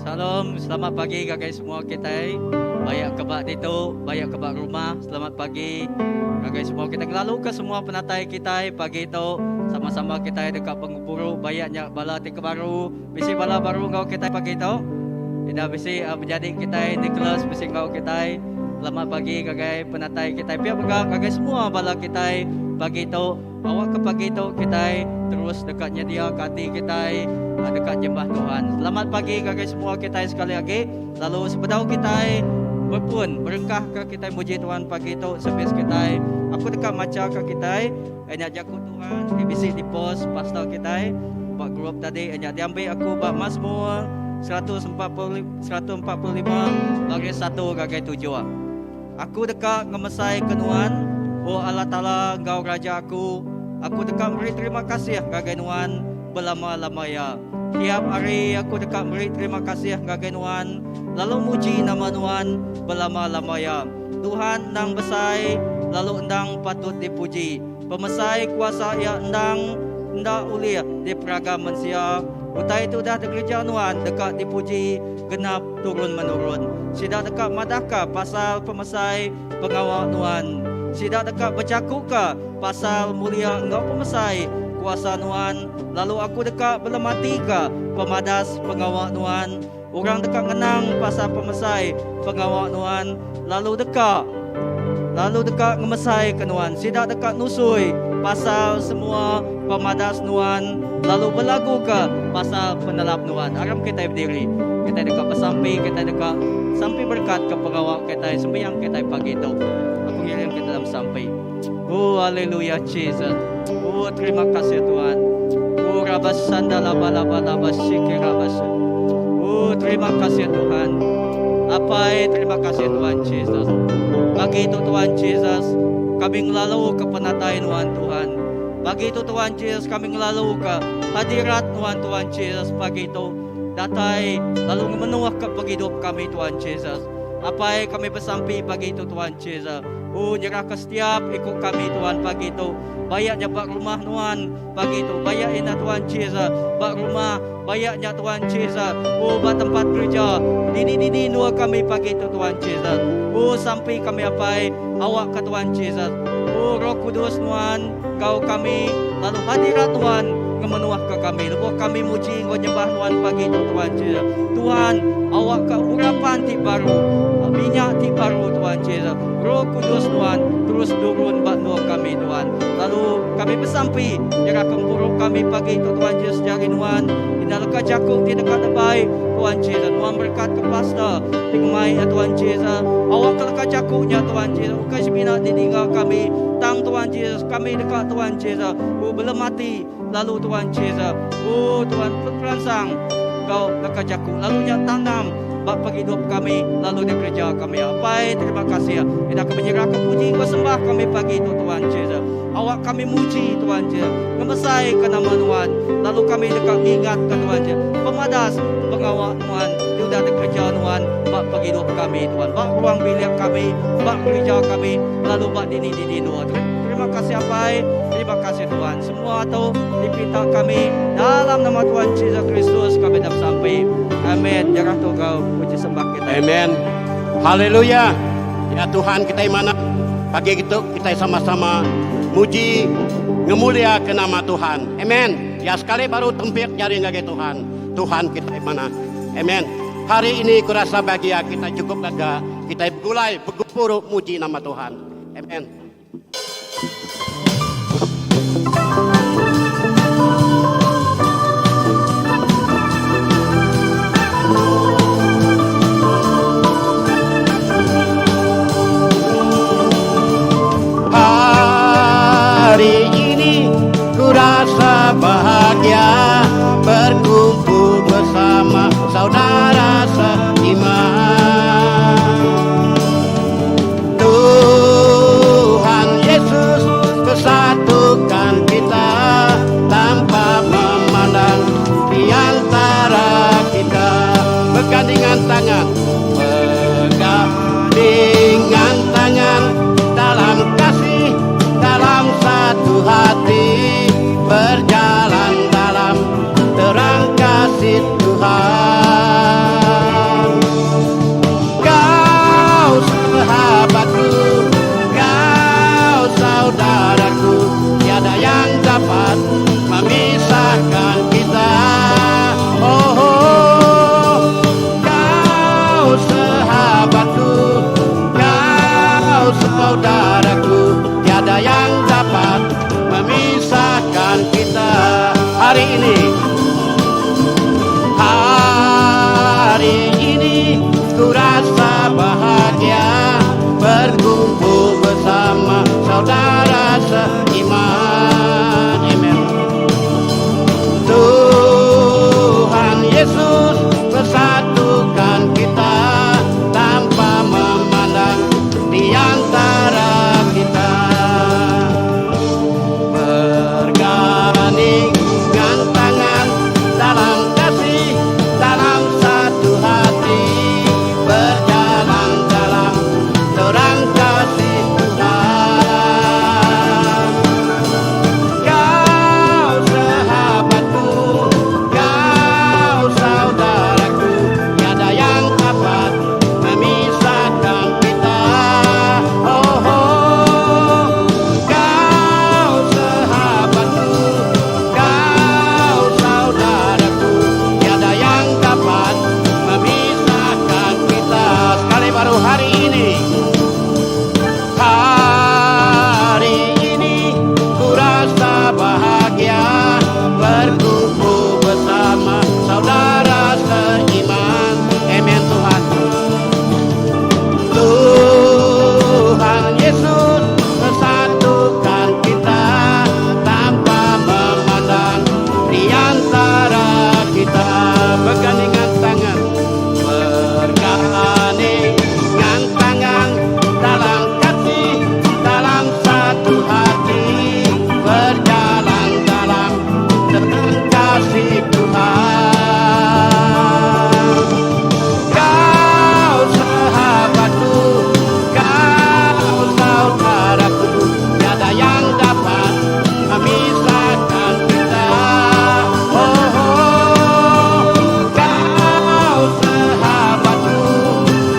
Salam, selamat pagi ngagai semua kitai. Bayak ke ba ditu, bayak ke ba rumah, selamat pagi ngagai semua kitai. Ngelalu ke semua penatai kitai pagi tu. Sama-sama kitai deka bengempuru bayak nya bala ti ke baru. Bisi bala baru enggau kitai pagi tu. Ida bisi menyadi kitai Nicholas bisi enggau kitai. Selamat pagi ngagai penatai kitai. Pia mega ngagai semua bala kitai pagi tu. Awakka pagi tu kitai terus deka nyediaka ati kitai deka nyembah Tuhan. Selamat pagi ngagai semua kitai sekali agi. Lalu sebedau kitai bepun berengkahka kitai muji Tuhan pagi tu servis kitai, aku deka macha ka kitai nya jaku Tuhan ti bisi dipost pastor kitai ba group tadi nya diambi aku ba Mazmur 145 baris satu ngagai tujuh. Aku deka ngemesaika Nuan, O Allah Taala enggau Raja aku. Aku deka meri terima kasih ngagai Nuan belama-lama iya. Tiap hari aku deka meri terima kasih ngagai Nuan lalu muji nama Nuan belama-lama iya. Tuhan endang besai lalu endang patut dipuji. Pemesai kuasa Iya endang enda ulih diperagam mensia. Utai ti udah dikereja Nuan deka dipuji genap turun-menurun. Sida deka madahka pasal pemesai pengawa Nuan. Sida deka bejakuka pasal mulia enggau pemesai kuasa Nuan, lalu aku deka belematika pemadas pengawa Nuan. Orang deka ngenang pasal pemesai pengawa Nuan, lalu deka lalu deka ngemesaika Nuan. Sida deka nusui pasal semua pemadas Nuan, lalu belaguka pasal penelap Nuan. Aram kitai bediri. Kitai deka besampi, kitai deka sampi berekat ke pengawa kitai, sembiang kitai pagi tu. Aku ngiring kita dalam sampi. Oh, haleluya Jesus. Oh, terima kasih Tuhan. Oh, rabasanda laba laba laba sike rabas. Oh, terima kasih Tuhan. Apai, terima kasih Tuhan Jesus. Pagi itu Tuhan Jesus, kami ngelalu ke penatai Nuan Tuhan. Pagi itu Tuhan Jesus, kami ngelalu ke hadirat Nuan Tuhan Jesus pagi itu. Datai lalu ngemenuh ke pengidup kami Tuhan Jesus. Apai kami besampi pagi itu Tuhan Jesus. Oh nyerahka setiap iku kami Tuhan pagi tu. Bayak nya ba rumah nuan pagi tu. Bayak ina Tuhan Jesus ba rumah. Bayak nya Tuhan Jesus. Oh ba tempat kerja. Dini-dini endur kami pagi tu Tuhan Jesus. Oh sampi kami apai awak ka Tuhan Jesus. Oh Roh Kudus nuan enggau kami lalu hadirat Tuhan ngemenuh ka kami lebuh kami muji enggau nyembah nuan pagi tu Tuhan Jesus. Tuhan awak ka urapan ti baru minyak ti baru Tuhan Jesus. Roh Kudus nuan terus nurun ba endur kami Tuhan. Lalu kami besampi nyerah gempuru kami pagi tu Tuhan Jesus jari nuan ina leka jaku ti deka nebai Tuhan Jesus. Nuan berekat ke pastor ti ngemai iya Tuhan Jesus. Awak ke leka jaku nya Tuhan Jesus ukai semina didinga kami tang Tuhan Jesus kami deka Tuhan Jesus u belemati lalu Tuhan Jesus u Tuhan peransang enggau leka jaku lalu nya tanam ba pengidup kami lalu dikereja kami. Apai terima kasih ida kami nyerahka puji enggau sembah kami pagi tu Tuhan Jesus. Awak kami muji Tuhan Jesus, ngemesaika nama Nuan lalu kami deka ngingatka Tuhan Jesus pemadas pengawa Nuan ti udah dikereja Nuan ba pengidup kami Tuhan, ba ruang bilik kami, ba gerija kami lalu ba dini-dini endur. Terima kasih Apai, terima kasih Tuhan. Semua tu dipinta kami dalam nama Tuhan Jesus Kristus kami dah besampi. Amin. Jarah tu kau puji sembah kita. Amen. Haleluya. Ya Tuhan kita mana pagi itu kita sama-sama muji ngemulia ke nama Tuhan. Amen. Ya sekali baru tempik jari ngagai Tuhan. Tuhan kita mana. Amen. Hari ini kurasa bahagia kita cukup lega. Kita begulai begempuru muji nama Tuhan. Amen. Hari ini ku rasa bahagia berkumpul bersama saudara seiman. Hari ini ku rasa bahagia berkumpul bersama saudara seiman. Amen. Tuhan Yesus bersatukan kita tanpa memandang di antara kita. Bergandingan tangan dalam kasih, dalam satu hati, berjalan dalam terang kasih Tuhan. Kau sahabatku, kau saudaraku, tiada yang dapat memisahkan kita. Oh, oh. Kau sahabatku, kau saudaraku, tiada yang dapat memisahkan kita. Sekali baru hari ini. Hari ini ku rasa bahagia berkumpul bersama saudara seiman. Amen Tuhan. Tuhan Yesus bersatukan kita tanpa memandang di antara kita. Bergandengan tangan, bergandengan tangan dalam kasih, dalam satu hati, berjalan dalam terang kasih Tuhan. Kau sahabatku, kau saudaraku, tiada yang dapat memisahkan kita. Oh, oh. Kau sahabatku,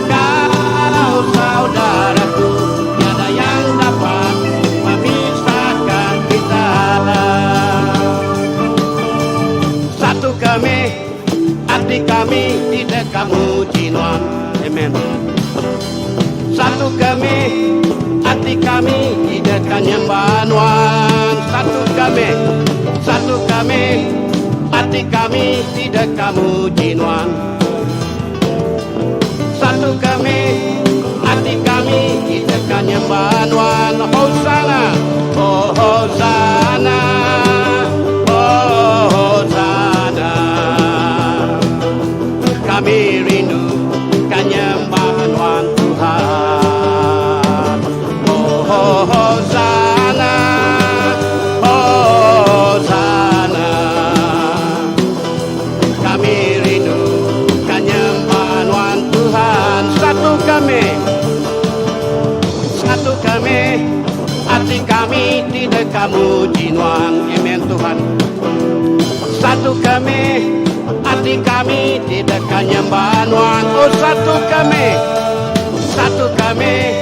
kau saudaraku, tiada yang dapat memisahkan kita. Satu kami, hati kami tidak kamu jinuan. Amen. Satu kami, hati kami tidak nyembah nuan. Satu kami, satu kami, hati kami tidak kamu jinuan. Satu kami, hati kami tidak nyembah nuan. Hosanna, oh Hosanna, oh Hosanna. Kami rindu kan nyembah nuan Tuhan. Oh Hosanna, Hosanna. Kami rindu kan nyembah nuan Tuhan. Satu kami, satu kami, hati kami tidak kamu jinuan. Amen Tuhan. Satu kami, hati kami tidak kan nyembah nuan. Oh satu kami, satu kami,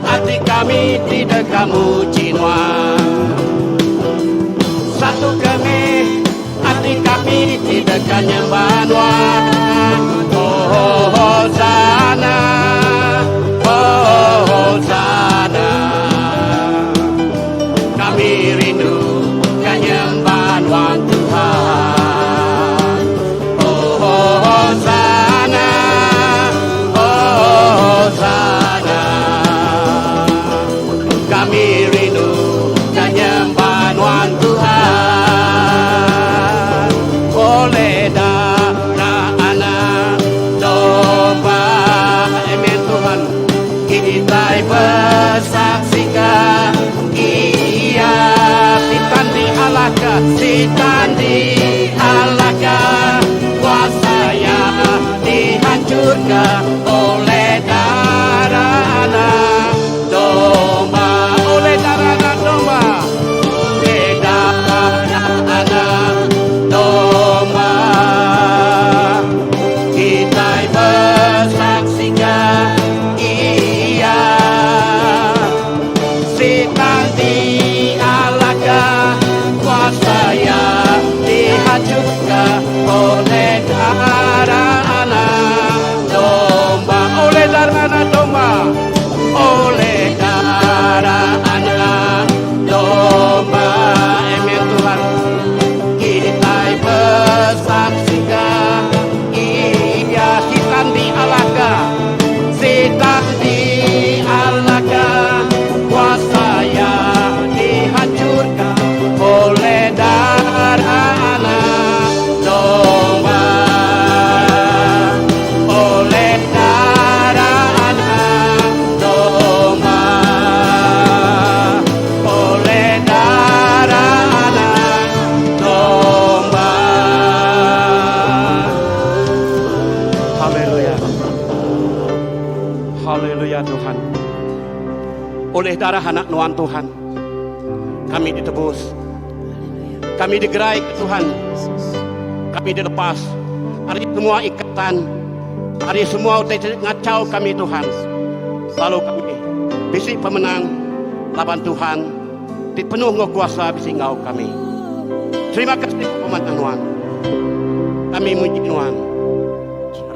hati kami tidak kamu jinuan. Satu kami, hati kami tidak kan nyembah nuan. Oh Hosanna, oh Hosanna. Kami rindu kan nyembah nuan Tuhan. Oh Hosanna, oh Hosanna. Kami rindu kan nyembah nuan Tuhan. Oleh darah anak domba, amin Tuhan. Kita bersaksikan Ia sitan dialahkan, sitan dialahkan, kuasanya dihancurkan oleh darah anak domba, oleh darah anak domba, oleh darah anak domba. Kita bersaksikan Ia sitan dialahkan, kuasanya dihancurkan oleh darah anak domba. Haleluya Tuhan. Oleh darah anak nuan Tuhan. Kami ditebus. Kami digerai ke Tuhan. Kami dilepas ari semua ikatan, ari semua utai ti ngachau kami Tuhan. Lalu kami bisi pemenang laban Tuhan ti penuh enggau kuasa bisi enggau kami. Terima kasih pemanah nuan. Kami muji nuan.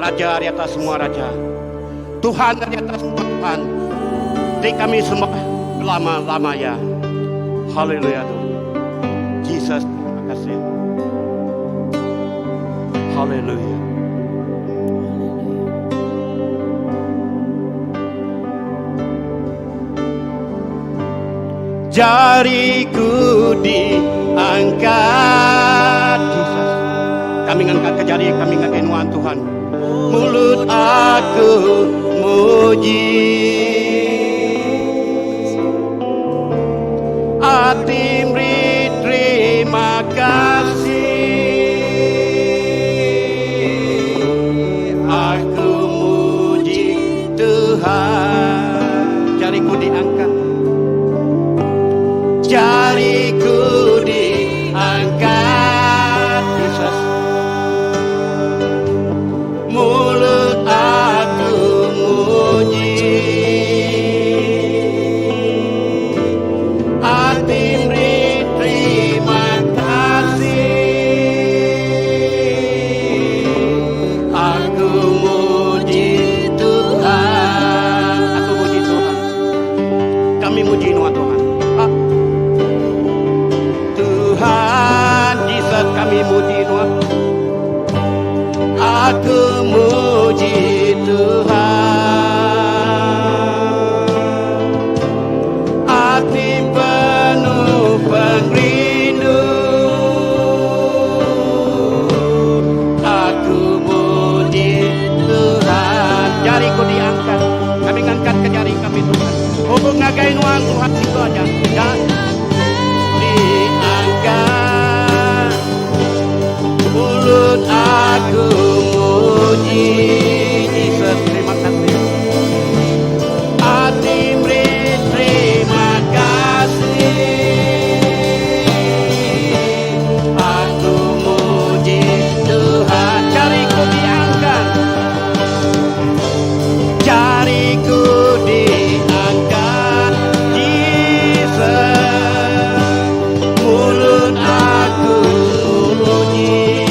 Raja ari atas semua raja. Tuhan ari atas semua Tuhan. Ti kami sembah belama-lama iya. Haleluya Tuhan. Jesus, terima kasih. Haleluya. Jariku diangkat Jesus. Kami ngangkat ke jari kami ngagai nuan Tuhan. Mulut aku muji. Ati meri terima kasih. Aku muji Tuhan. Jariku diangkat. Jariku diangkat Jesus. Mulut aku muji. Ati meri terima kasih. Aku muji Tuhan. Aku muji Tuhan. Kami muji Nuan Tuhan. Ah. Tuhan Jesus kami muji Nuan. Aku muji Tuhan. Ati penuh pengrindu. Aku muji Tuhan. Jariku diangkat. Kami ngangkat ke jari kami Tuhan. Oh ngagai nuan Tuhan itu aja. Ya. Diangkat. Mulut aku muji Jesus. Terima kasih. Ati meri terima kasih. Aku muji Tuhan. Jariku diangkat. Jariku diangkat Jesus. Mulut aku muji.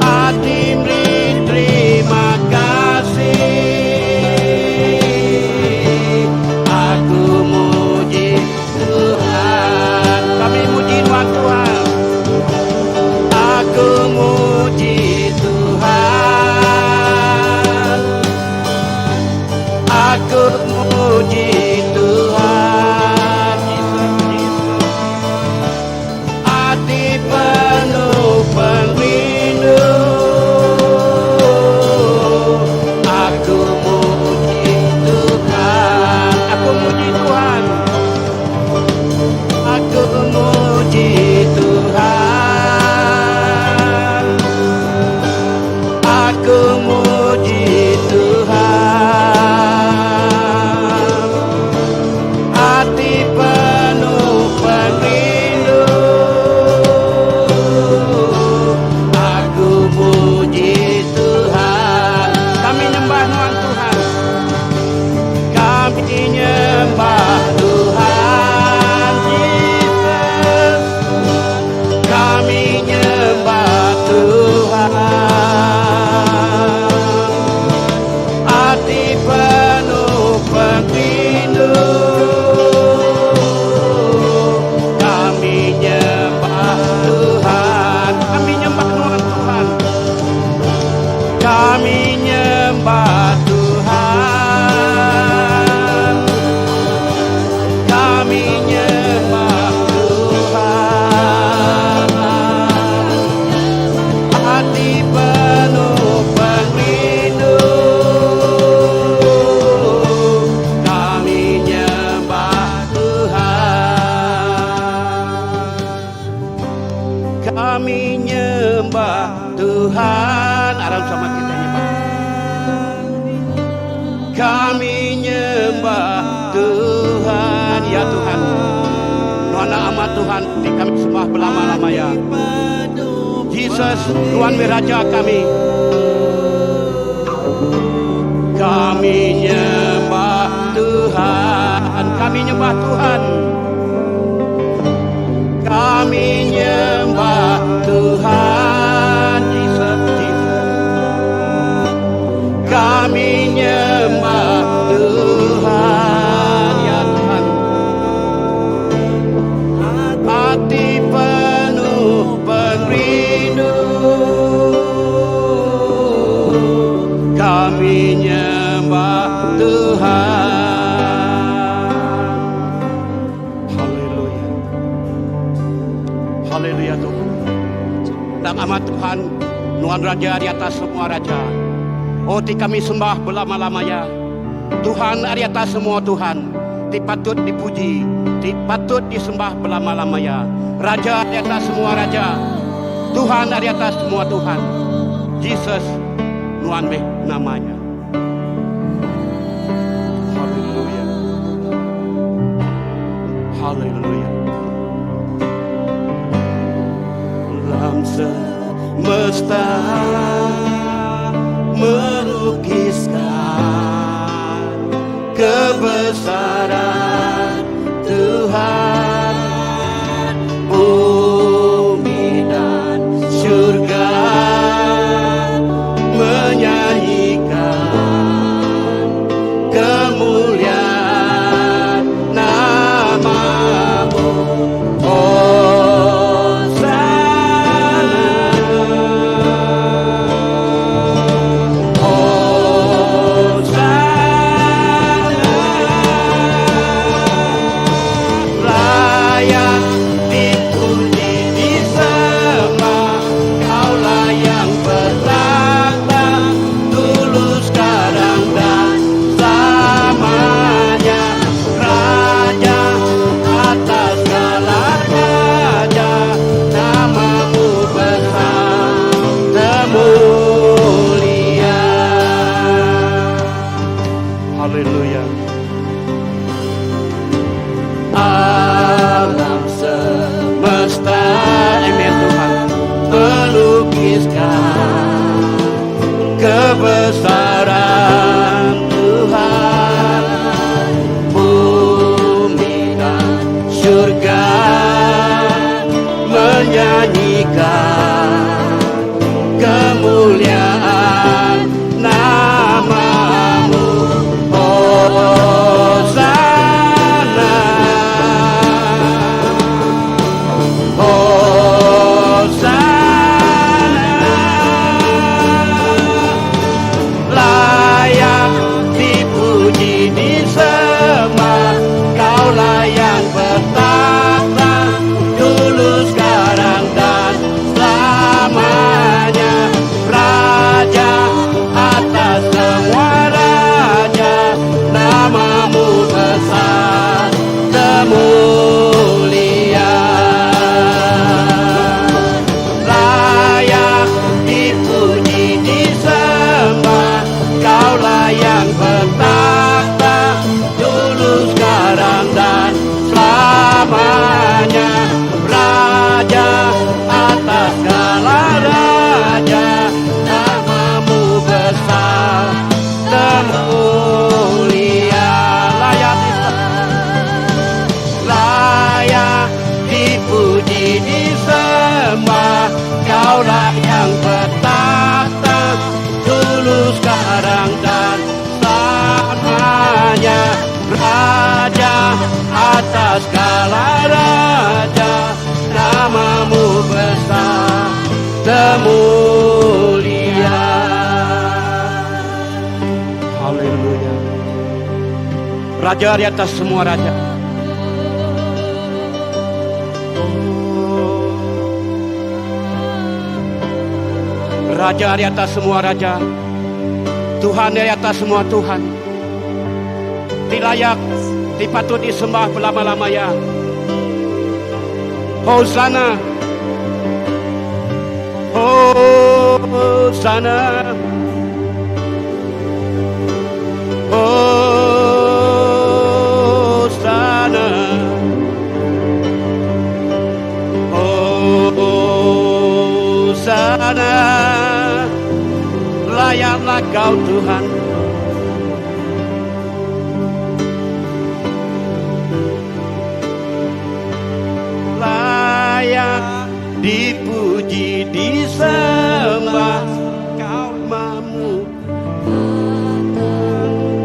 Ati meri terima kasih. Aku muji Tuhan. Kami muji Tuhan Tuhan. Aku muji Tuhan. Aku muji Tuhan. Jesus, Jesus. Ati penuh pengrindu. Aku muji Tuhan. Aku muji Tuhan. Aku muji Tuhan. Aku muji Tuhan. Ati penuh pengrindu. Aku muji Tuhan. Kami nyembah Nuan Tuhan. Kami nyembah Tuhan Jesus. Kami nyembah Tuhan. Ati penuh pengrindu. Kami nyembah Tuhan. Kami nyembah Nuan Tuhan. Kami nyembah Tuhan. Kami nyembah Tuhan. Ati penuh pengrindu. Kami nyembah Tuhan. Kami nyembah Tuhan. Aram sama kita nyembah. Kami nyembah Tuhan. Ya Tuhan. Nuan amat Tuhan ti kami sembah belama-lama ya. Jesus, Tuhan meh Raja kami. Kami nyembah Tuhan. Kami nyembah Tuhan. Kami nyembah Tuhan. Jesus, Jesus. Kami nyembah Tuhan. Ya Tuhan. Hati penuh pengrindu. Kami nyembah Tuhan. Haleluya. Haleluya Tuhan. Dan amat Tuhan, Nuan Raja di atas semua raja. Oh, ti kami sembah belama-lamanya. Tuhan di atas semua Tuhan. Ti patut dipuji, ti patut disembah belama-lamanya. Raja di atas semua raja. Tuhan di atas semua Tuhan. Jesus, Nuan meh namanya. Haleluya. Haleluya. Alam semesta melukiskan kebesaran Tuhan bumi dan syurga menyanyikan kemuliaan namamu Hosana Hosana layak dipuji disembah kaulah yang bertakhta dulu sekarang dan selamanya raja atas segala raja namamu besar termulia. Haleluya. Alam semesta amin Tuhan melukiskan kebesaran Tuhan bumi dan syurga menyanyikan kemuliaan namamu Hosana Hosana layak dipuji disembah kaulah yang bertakhta dulu sekarang dan selamanya raja atas semua raja namamu besar termulia layak dipuji disembah kaulah yang bertakhta dulu sekarang dan selamanya raja atas segala raja namamu besar termulia layak layak dipuji disembah kaulah yang bertakhta dulu sekarang dan selamanya raja atas segala raja namamu besar termulia. Haleluya. Raja di atas semua raja. Oh. Raja di atas semua raja. Tuhan di atas semua Tuhan. Ti layak, ti patut disembah belama-lamanya. Hosana. Hosana. Layaklah kau Tuhan. Layak dipuji disembah Kau namamu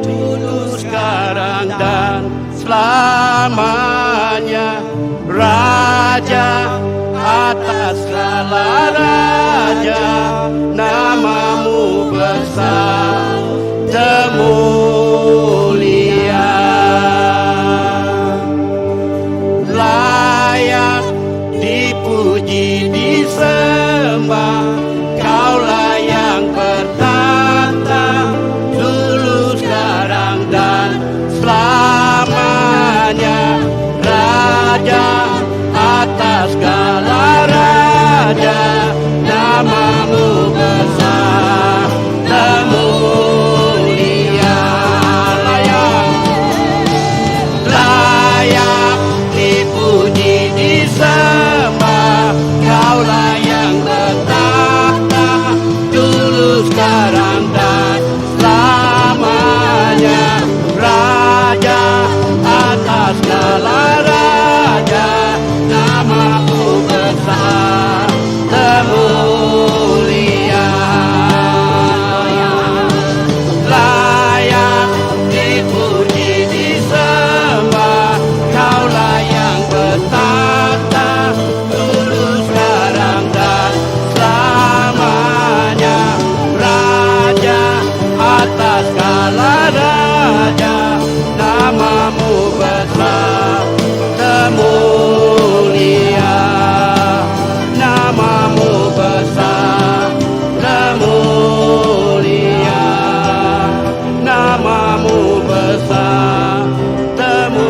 dulu sekarang dan selamanya Raja atas segala raja namamu besar termulia layak dipuji disembah kaulah yang bertata dulu sekarang dan selamanya raja atas segala raja namamu besar termulia layak layak dipuji disembah kaulah yang bertata dulu sekarang dan selamanya raja atas segala raja namamu besar termulia layak dipuji disembah kaulah yang bertata dulu sekarang dan selamanya raja atas segala raja namamu besar termulia namamu besar termulia namamu besar termulia.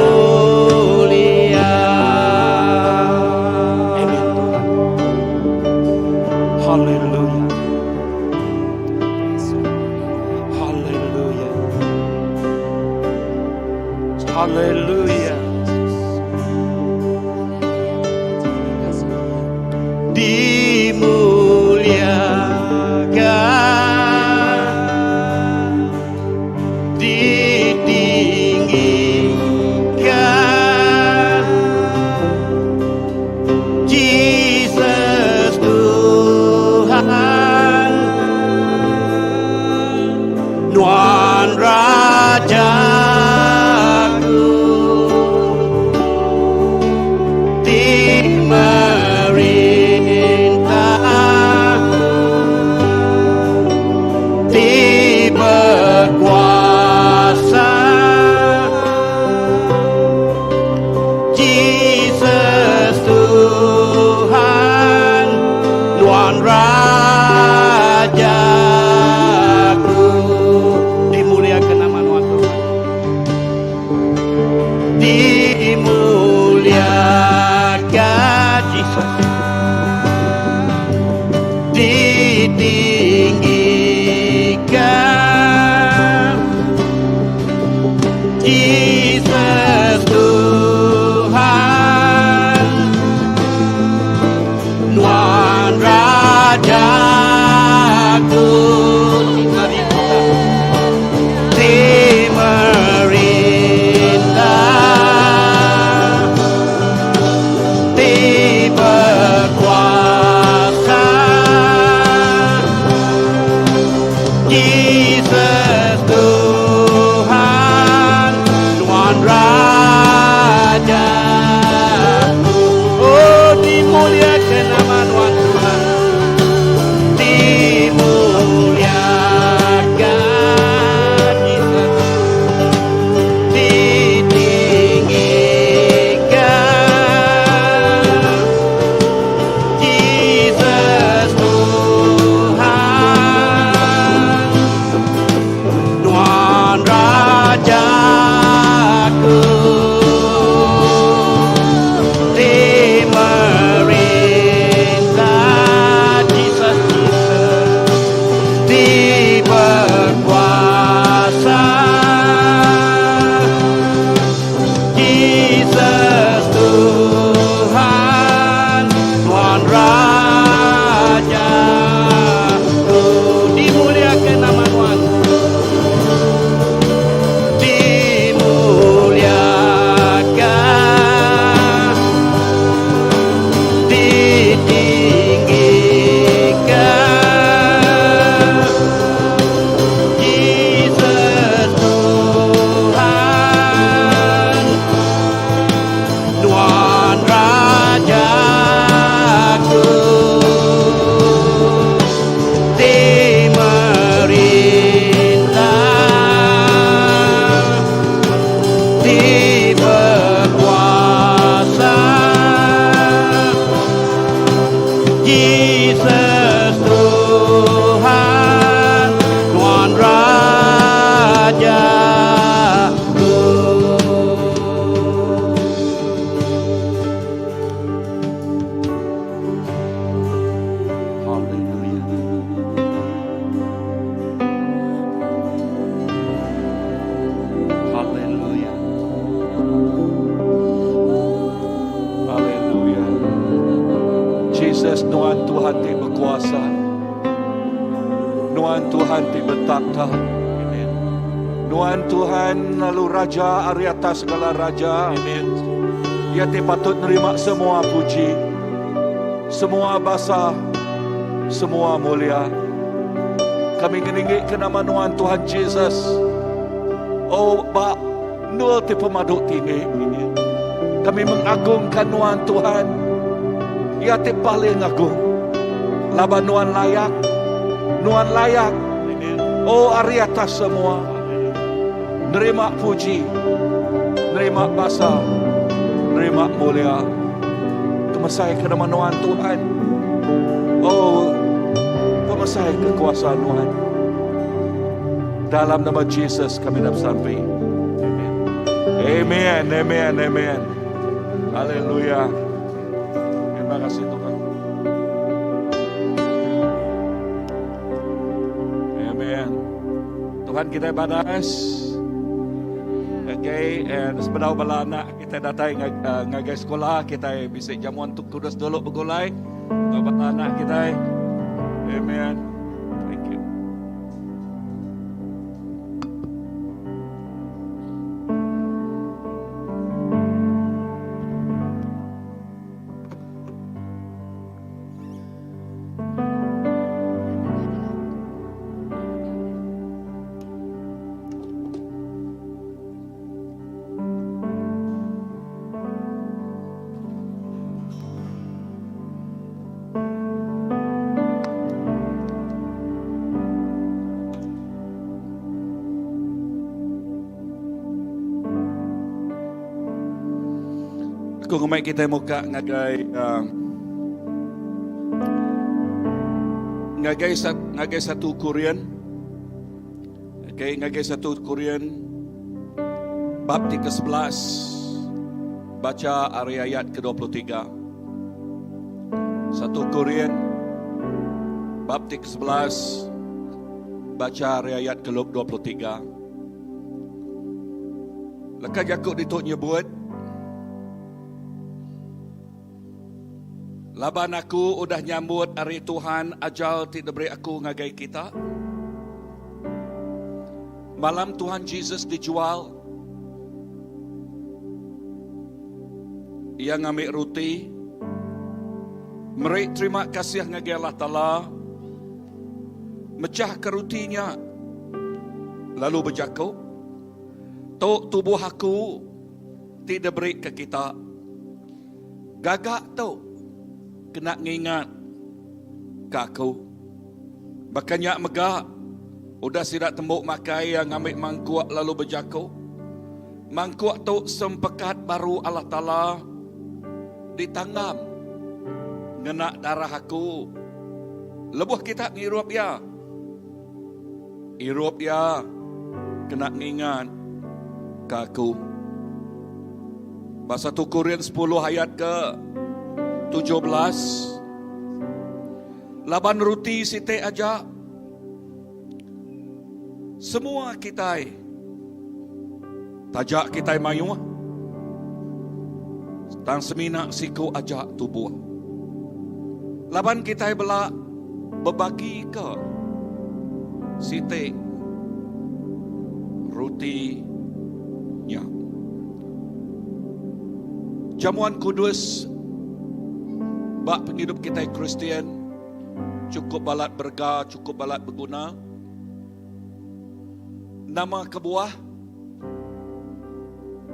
Amin Tuhan. Haleluya. Haleluya. Haleluya. Dimuliakan, ditinggikan, Jesus Tuhan, Nuan Rajaku, ti merintah, ti berkuasa, Jesus Tuhan, Nuan Rajaku. Dimuliakan nama Nuan Tuhan. Dimuliakan Jesus. Ditinggikan Jesus Tuhan, Nuan Rajaku. Ti merintah, ti berkuasa, Jesus Tuhan, Nuan Raja. Oh, dimuliakan nama Nuan Tuhan. Dimuliakan Jesus. Ditinggikan Jesus Tuhan, Nuan Rajaku. Ti merintah Jesus, Jesus ti berkuasa, Jesus Tuhan, Nuan Raja. Oh, dimuliakan nama. Nuan Tuhan ti betata. Nuan Tuhan lalu Raja ari atas segala raja. Iya ti patut nerima semua puji, semua basa, semua mulia. Kami ngeninggika nama Nuan Tuhan Jesus. Oh ba endur ti pemadu tinggi. Kami mengagungkan Nuan Tuhan. Iya ti paling agung. Laban Nuan layak. Nuan layak. Oh ari atas semua. Nerima puji. Nerima basa. Nerima mulia. Kemesai ke nama Nuan Tuhan. Oh pemesai ke kuasa Nuan. Dalam nama Jesus kami nak sampai. Amen. Amen. Amen. Haleluya. Terima kasih Tuhan. Amen. Tuhan kita badas. Okay, and sebedau bala anak kita datai eh, ngagai sekolah, kita bisa jamuan tuk kudus dulu begulai. Bala anak kita. Amen. Thank you. Aku ngemai kita muka ngagai uh, ngagai ngagai satu Korean. Okay, ngagai satu Korean bab ti ke-11 baca ari ayat ke-23. Satu Korean bab ti ke-11 baca ari ayat ke-23. Leka jaku ditu nyebut, Laban aku udah nyambut ari Tuhan ajal ti diberi aku ngagai kita. Malam Tuhan Jesus dijual, Iya ngambi ruti, meri terima kasih ngagai Allah Taala, mechahka ruti nya, lalu bejaku, Tu tubuh aku ti diberi ke kita. Gaga tu kena ngingat ke aku. Baka nya mega, udah sida tembu makai iya ngambi mangkuk lalu bejaku, Mangkuk tu sempekat baru Allah Taala ditanggam ngena darah aku. Lebuh kita ngirup iya, Irup iya kena ngingat ke aku. Ba satu Korin sepuluh ayat ke 17, Laban ruti siti aja, semua kitai, taja kitai mayuh, tang semina siku aja tubuh. Laban kitai bela Bebagika siti ruti nya. Jamuan kudus ba pengidup kitai Kristian chukup balat berega, chukup balat beguna. Nama kebuah?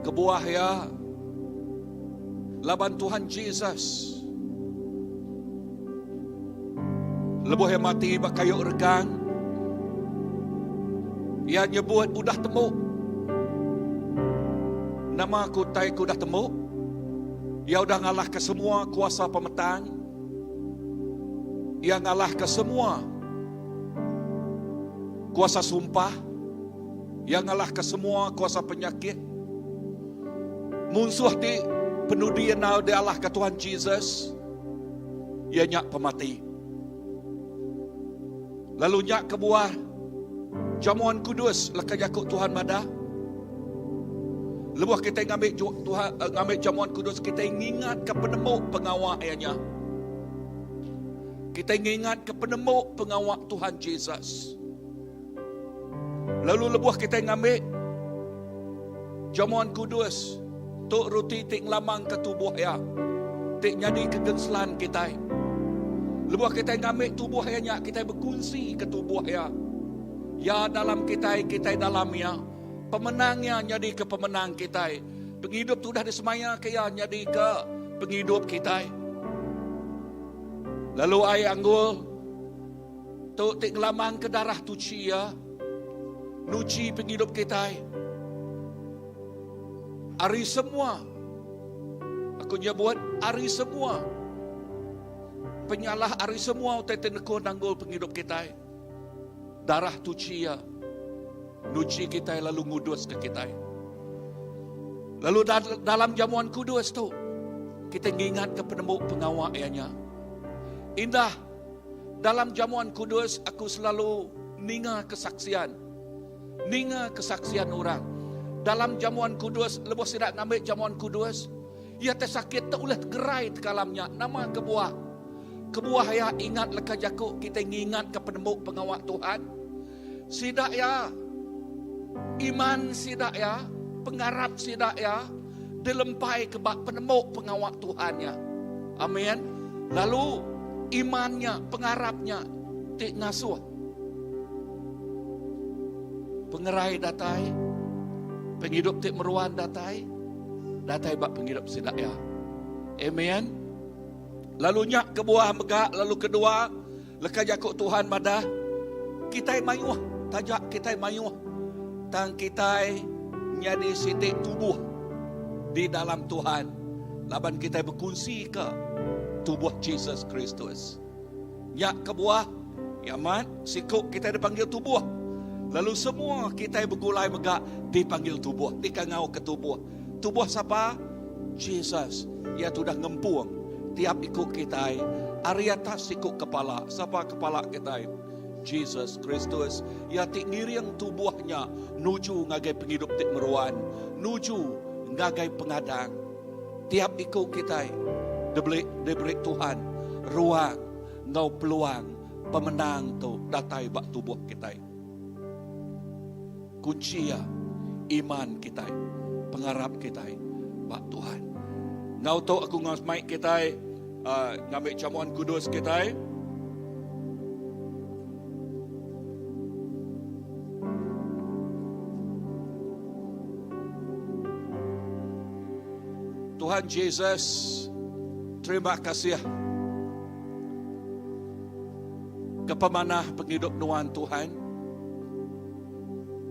Kebuah iya laban Tuhan Jesus lebuh iya mati ba kayu regang, iya nyebut udah tembu. Nama ku utai ke udah tembu? Iya udah ngalahka semua kuasa pemetang. Iya ngalahka semua kuasa sumpah. Iya ngalahka semua kuasa penyakit. Munsuh ti penudi enggau dialahka Tuhan Jesus iya nya pemati. Lalu nya kebuah jamuan kudus leka jaku Tuhan madah lebuh kitai ngambi Tuhan eh, ngambi jamuan kudus kitai ngingatka penemu pengawa iya nya. Kitai ngingatka penemu pengawa Tuhan Jesus. Lalu lebuh kitai ngambi Jamuan Kudus, tu roti ti ngelamangka tubuh iya, ti nyadika genselan kitai. Lebuh kitai ngambi tubuh iya nya, kitai bekunsika tubuh iya. Iya dalam kitai, kitai dalam iya. Pemenang iya nyadika pemenang kitai. Pengidup ti udah disemayaka iya nyadika pengidup kitai. Lalu ai anggul tu ti ngelamangka darah tuchi iya, nuchi pengidup kitai ari semua, aku nyebut ari semua penyalah, ari semua utai ti nekul nanggul pengidup kitai. Darah tuchi iya nuchi kitai lalu nguduska kitai. Lalu dalam jamuan kudus tu, kita ngingatka penemu pengawa iya nya. Indah dalam jamuan kudus aku selalu ninga kesaksian. Ninga kesaksian orang. Dalam jamuan kudus, lebuh sida ngambi jamuan kudus, iya te sakit te ulih gerai tekalam nya. Nama kebuah? Kebuah iya ingat leka jaku kitai ngingatka penemu pengawa Tuhan. Sida iya, iman sida iya, pengarap sida iya dilempaika ba penemu pengawa Tuhan nya. Amin. Lalu iman nya, pengarap nya ti ngasuh pengerai datai, pengidup ti meruan datai, datai ba pengidup sida iya. Amen. Lalu nya kebuah mega lalu kedua leka jaku Tuhan madah kitai mayuh taja kitai mayuh tang kitai nyadi siti tubuh di dalam Tuhan laban kitai bekunsika tubuh Jesus Kristus. Nya kebuah ya amat siku kitai dipanggil tubuh lalu semua kitai begulai mega dipanggil tubuh dikangauka tubuh. Tubuh sapa? Jesus. Iya tudah ngempung tiap iku kitai ari atas siku kepala. Sapa kepala kitai? Jesus Kristus. Iya ti ngiring tubuh nya nuju ngagai pengidup ti meruan, nuju ngagai pengadang. Tiap iku kitai diberi diberi Tuhan ruang enggau peluang pemenang tu datai ba tubuh kitai. Kunchi iya iman kitai, pengarap kitai ba Tuhan. Enggau tu aku enggau mai kitai uh, ngambi jamuan kudus kitai. Tuhan Jesus, terima kasih ke pemanah pengidup nuan Tuhan.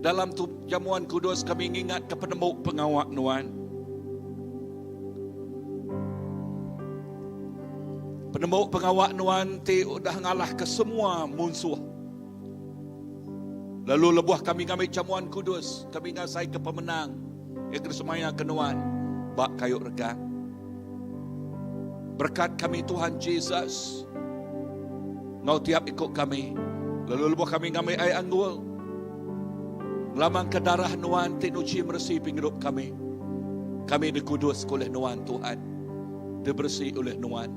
Dalam tu jamuan kudus kami ngingat ke penemu pengawa nuan. Penemu pengawa nuan ti udah ngalah ke semua munsuh. Lalu lebuh kami ngambi jamuan kudus, kami ngasai ke pemenang yang kena semaya ke nuan ba kayu regang. Berkat kami Tuhan Jesus. Ngau tiap iku kami. Lalu lebuh kami ngambi ai anggul. Ngelamang ke darah nuan ti nuci meresi pengidup kami. Kami dikudus ke oleh nuan Tuhan. Diberesi oleh nuan.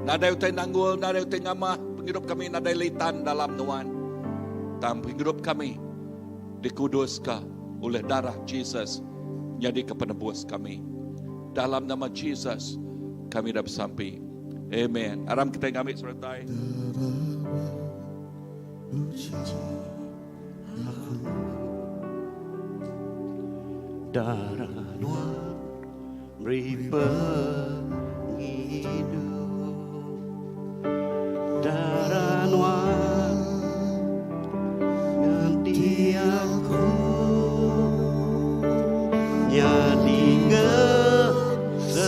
Nadai utai nanggul, nadai utai ngamah pengidup kami nadai litan dalam nuan. Tang pengidup kami dikuduska oleh darah Jesus nyadi ke penebus kami. Dalam nama Jesus kami dah besampi. Amen. Aram kita ngambi sertai. Darah nuan beri pengidup. Darah nuan ganti aku nyadi ngeselah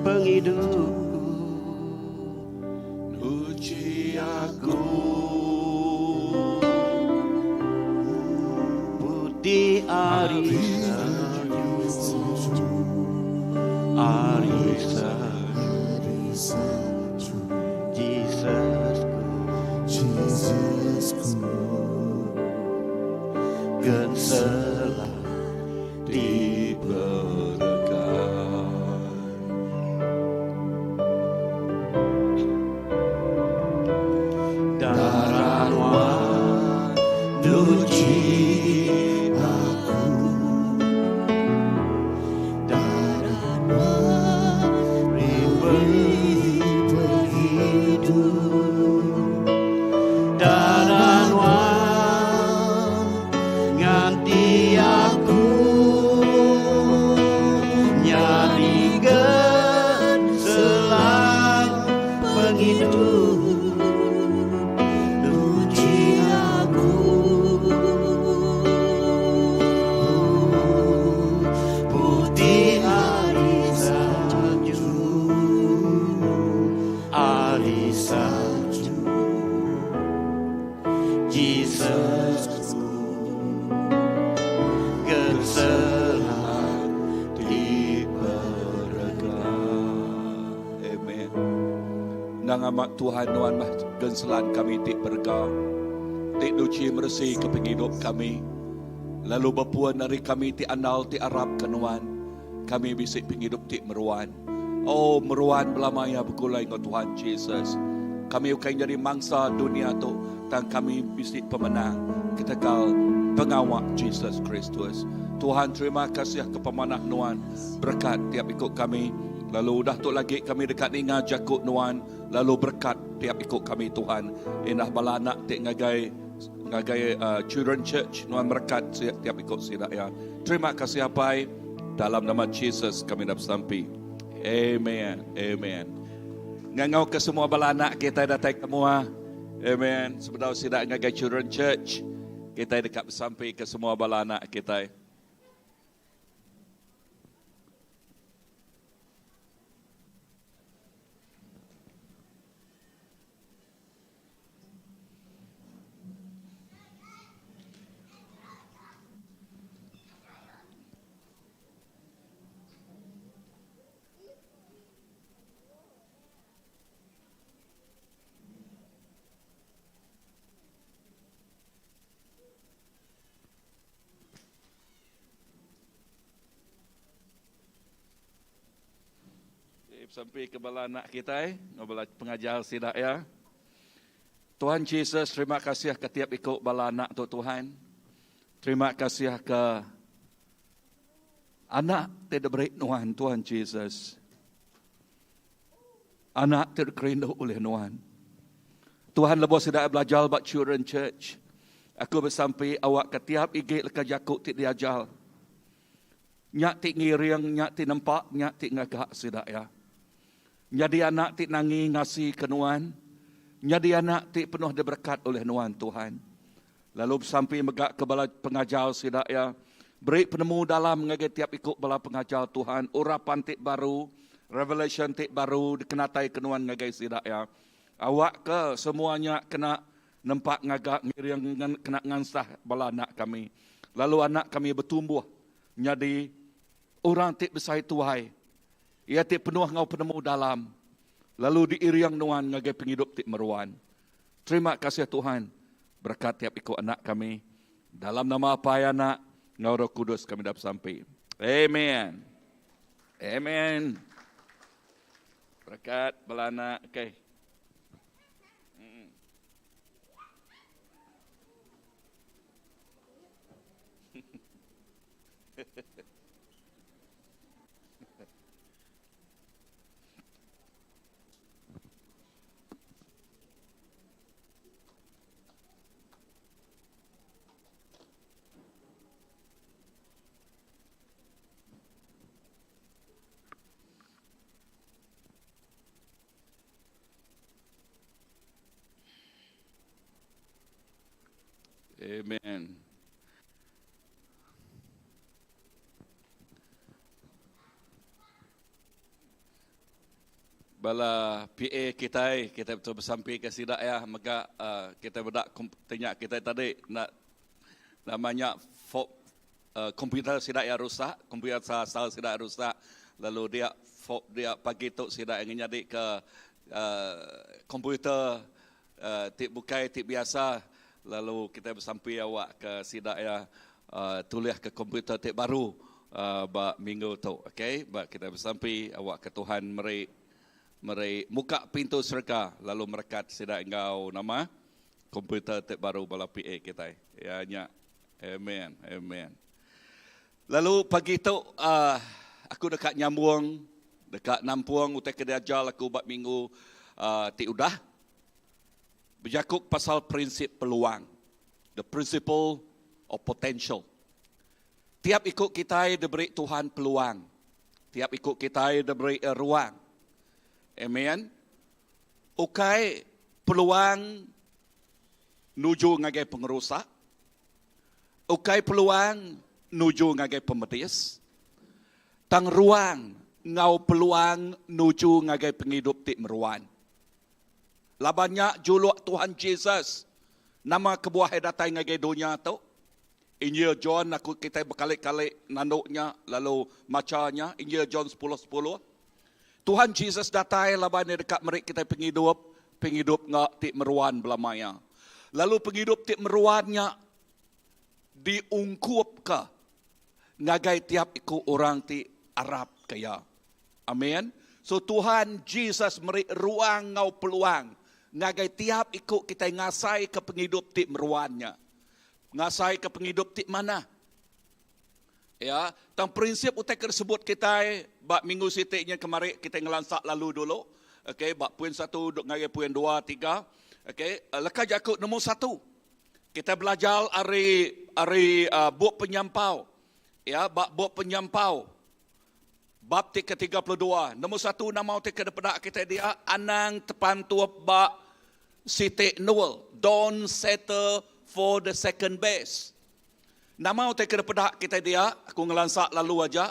pengidupku. Nuci aku putih ari salju, ari salju, Jesusku, Jesusku, genselah di berekat. Jesus ku Genselan ti berega. Amen. Endang amat Tuhan nuan mah genselan kami ti berega, ti nuchi meresi ke pengidup kami, lalu bepuan ari kami ti andal ti arap ke nuan, kami bisi pengidup ti meruan. Oh, meruan belama iya begulai enggau Tuhan Jesus. Kami ukai nyadi mangsa dunia tu, tang kami bisi pemenang ketegal pengawa Jesus Kristus. Tuhan terima kasih ke pemanah nuan berekat tiap iku kami. Lalu udah tu lagi kami deka ninga jaku nuan lalu berekat tiap iku kami Tuhan. Indah bala anak ti ngagai ngagai uh, Children Church nuan berekat tiap iku sida ya. Terima kasih Apai. Dalam nama Jesus kami dah besampi. Amen. Amen. Ngangau ke semua bala anak kita datai ke mua. Amen. Sebedau sida ngagai Children Church, kita deka besampi ke semua bala anak kita. Sampai ke bala anak kita, enggau bala pengajar sida ya. Tuhan Jesus, terima kasih ke tiap iku bala anak tu Tuhan. Terima kasih ke anak ti diberi Nuan Tuhan Jesus. Anak ti dikerindu ulih Nuan. Tuhan lebuh sida belajar ba Children Church, aku besampi awak ke tiap igi leka jaku ti diajar. Nya ti ngiring, nya ti nempa, nya ti ngaga sida iya. Nyadi anak ti nangi ngasika Nuan, nyadi anak ti penuh diberekat ulih Nuan, Tuhan. Lalu besampi mega ke bala pengajar sida iya, beri penemu dalam ngagai tiap iku bala pengajar Tuhan, urapan ti baru, revelation ti baru dikenataika Nuan ngagai sida iya. Awakka semua nya kena nempa ngaga ngiring kena ngansah bala anak kami. Lalu anak kami betumbuh nyadi orang ti besai tuai, iya ti penuh enggau penemu dalam, lalu diiring nuan ngagai pengidup ti meruan. Terima kasih Tuhan, berekat tiap iku anak kami. Dalam nama Apai, Anak, enggau Roh Kudus kami dah besampi. Amen. Amen. Berekat bala anak. Okay. Amen. Bala PA kitai, kitai betul besampi ke sida ya mega uh, kitai meda tanya kitai tadi nak namanya uh, komputer sida ya rusak, komputer asal sida rusak lalu dia dia pagi tu sida yang nyadi ke uh, komputer uh, ti bukai ti biasa lalu kitai besampi awak ke sida ya uh, tulih ke komputer ti baru uh, ba minggu tu okey ba kitai besampi awak ke Tuhan meri meri muka pintu serega lalu merekat sida enggau nama komputer ti baru bala PA kitai ya nya amen amen lalu pagi tu uh, aku deka nyambung deka nampung utai ke diajar aku ba minggu uh, ti udah Bejaku pasal prinsip peluang, the principle of potential. Tiap iku kitai diberi Tuhan peluang. Tiap iku kitai diberi ruang. Amen. Ukai peluang nuju ngagai pengerusak. Ukai peluang nuju ngagai pemedis. Tang ruang enggau peluang nuju ngagai pengidup ti meruan. Laban nya juluk Tuhan Jesus. Nama kebuah iya datai ngagai dunya tu? Injil John aku kitai bekali-kali nandu nya lalu macha nya, Injil John sepuluh sepuluh. Tuhan Jesus datai laban iya deka meri kitai pengidup, pengidup enggau ti meruan belama iya. Lalu pengidup ti meruan nya diungkupka ngagai tiap iku orang ti arapka iya. Amin. So Tuhan Jesus meri ruang enggau peluang ngagai tiap iku kitai ngasaika pengidup ti meruan nya. Ngasaika pengidup ti manah. Ya, tang prinsip utai ke disebut kitai ba minggu siti nya kemari kitai ngelansa lalu dulu. Okey, ba poin satu ngagai poin dua, tiga. Okey, leka jaku nombor satu. Kitai belajar ari ari uh, bup penyampau. Ya, ba bup penyampau. Bab ti ke-32. Nombor satu nama ti ke dipeda kitai dia anang tepantup ba siti endur. Don't settle for the second best. Nama utai ke dipeda kitai dia, aku ngelansa lalu aja.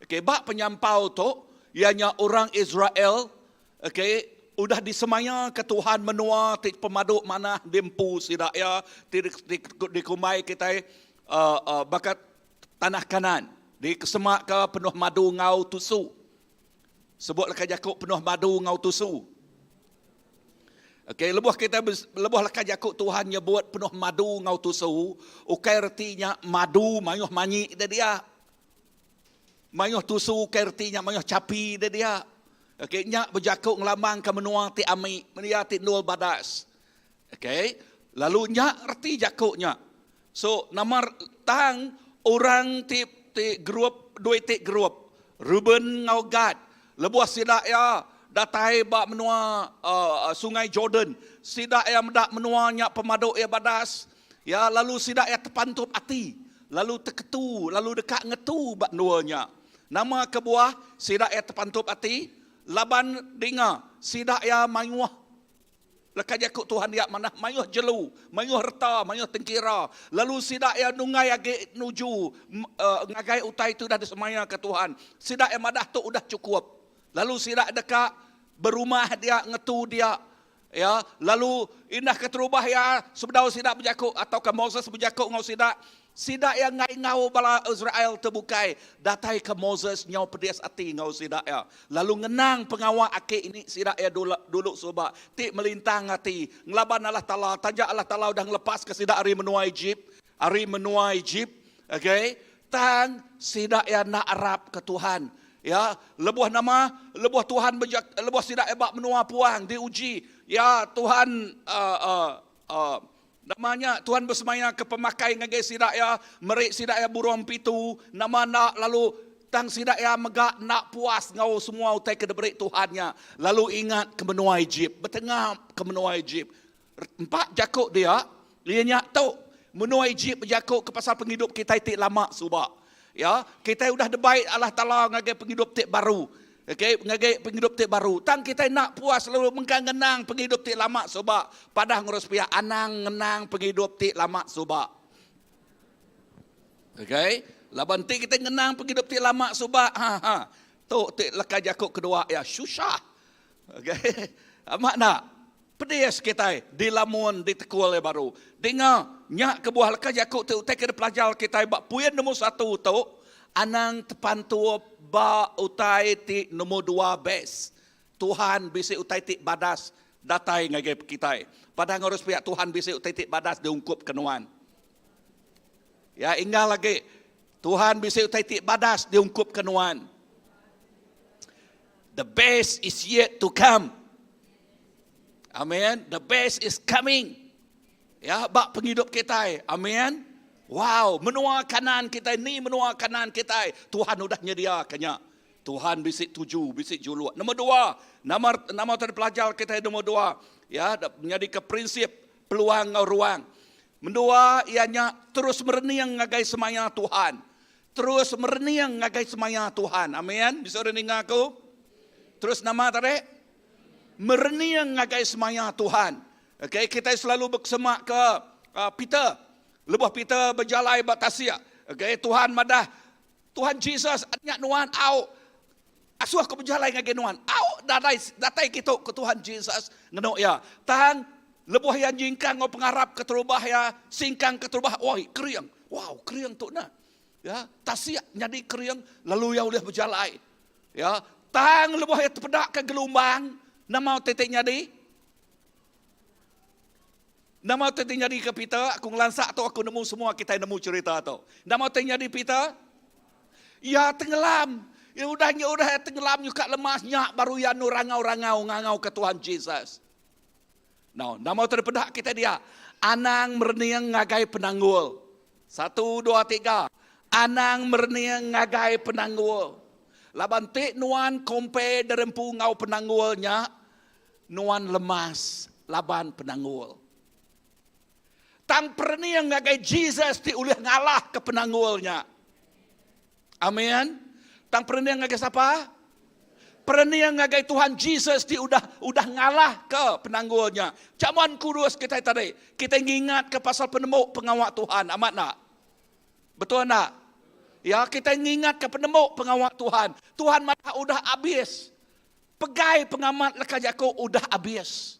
Okey, ba penyampau tu iya nya orang Israel okey udah disemayaka Tuhan menua ti pemadu manah diempu sida iya ti dikumbai kitai uh, uh, baka Tanah Kanan, dikesemaka penuh madu enggau tusu. Sebut leka jaku penuh madu enggau tusu. Okey, lebuh kita lebuh leka jaku Tuhan nyebut penuh madu enggau tusu, ukai reti nya madu mayuh manyi da dia. Mayuh tusu ukai reti nya mayuh chapi da dia. Okey, nya bejaku ngelambangka menua ti ami, menua ti endul badas. Okey, lalu nya reti jaku nya. So nama tang orang ti ti grup dua iti grup Reuben enggau Gad lebuh sida iya datai ba menua uh, Sungai Jordan sida iya meda menua nya pemadu iya badas ya lalu sida iya tepantup ati lalu teketu lalu deka ngetu ba endur nya. Nama kebuah sida iya tepantup ati? Laban dinga sida iya mayuh Leka jaku Tuhan dia manah mayuh jelu, mayuh reta, mayuh tengkira. Lalu sida iya nunggai agi nuju uh, ngagai utai ti udah disemayaka Tuhan. Sida iya madah tu udah chukup. Lalu sida deka berumah dia, ngetu dia. Ya, lalu indah keterubah iya sebedau sida bejaku atauka Moses bejaku enggau sida, Sida iya enggai enggau bala Israel te bukai, datai ke Moses nyau pedis ati enggau sida iya, lalu ngenang pengawa aki ini sida iya dulu suba ti melintang ati ngelaban Allah Taala, taja Allah Taala udah ngelepaska sida ari menua Ejip, ari menua Ejip, okay, tang sida iya enda arapka Tuhan. Ya, lebuh nama, lebuh Tuhan bejak, lebuh sida iya ba menua puang diuji, ya Tuhan uh, uh, uh, Nama nya, Tuhan besemaya ke pemakai ngagai sida iya, meri sida iya burung empitu, nama enda lalu tang sida iya mega enda puas enggau semua utai ke diberi Tuhan nya, lalu ingat ke menua Ejip, betengap ke menua Ejip. Empa jaku dia, iya nya tu, menua Ejip bejaku ke pasal pengidup kitai ti lama suba. Ya, kitai udah dibai Allah Taala ngagai pengidup ti baru. Okey, ngagai pengidup ti baru. Tang kitai enda puas lalu mengkang ngenang pengidup ti lama suba. Padah ngurus pia anang ngenang pengidup ti lama suba. Okey, laban enti kitai ngenang pengidup ti lama suba, ha ha. Tu ti leka jaku kedua iya, susah. Okey. Amat enda? Pedis kitai dilamun ditekul iya baru. Dinga, nya kebuah leka jaku ti utai ke dipelajar kitai ba puin nombor satu tu, anang tepantup ba utai ti nombor dua best. Tuhan bisi utai ti badas datai ngagai kitai. Padah enggau orang sepiak Tuhan bisi utai ti badas diungkupka nuan. Ya inggal agi, Tuhan bisi utai ti badas diungkupka nuan. The best is yet to come. Amen. The best is coming. Ya, ba pengidup kitai. Amen. Wow, menua kanan kitai ni menua kanan kitai. Tuhan udah nyediaka nya. Tuhan bisi tuju, bisi juluk. Nombor dua, nama nama tadi pelajar kitai nombor dua, ya, nyadika prinsip peluang enggau ruang. Mendua iya nya terus merening ngagai semaya Tuhan. Terus merening ngagai semaya Tuhan. Amen. Bisi orang ninga aku? Terus nama tadi? Merening ngagai semaya Tuhan. Okay, kitai selalu bekesemak ke uh, Peter. Lebuh Peter bejalai ba tasik, okay, Tuhan madah, Tuhan Jesus nya nuan au asuh aku bejalai ngagai nuan. Au datai datai kitu ke Tuhan Jesus ngenu iya. Tang. Lebuh iya nyingkang enggau pengarap keterubah iya, singkang keterubah, oi kering. Wow, kering tu nah. Ya, tasik nyadi kering lalu iya ulih bejalai. Ya, tang lebuh iya tepeda ke gelumbang, nama utai ti nyadi? Nama utai ti nyadi ke Peter? Aku ngelansa tu aku nemu semua kitai nemu cherita tu. Nama utai nyadi Peter? Iya tenggelam. Ya udah nya udah iya tenggelam nyuka lemas nya baru iya nu rangau-rangau ngangau ke Tuhan Jesus. Now, nama utai dipeda kitai dia? Anang merening ngagai penanggul. Satu, dua, tiga. Anang merening ngagai penanggul. Laban ti nuan compare derempu enggau penanggul nya, nuan lemas laban penanggul. Tang perening ngagai Jesus ti ulih ngalahka penanggul nya. Amin. Tang perening ngagai sapa? Perening ngagai Tuhan Jesus ti udah udah ngalahka penanggul nya. Caman kudus kitai tadi, kitai ngingatka pasal penemu pengawa Tuhan. Amat enda? Betul enda? Ya, kitai ngingatka penemu pengawa Tuhan. Tuhan madah udah abis. Pegai pengamat leka jaku udah abis.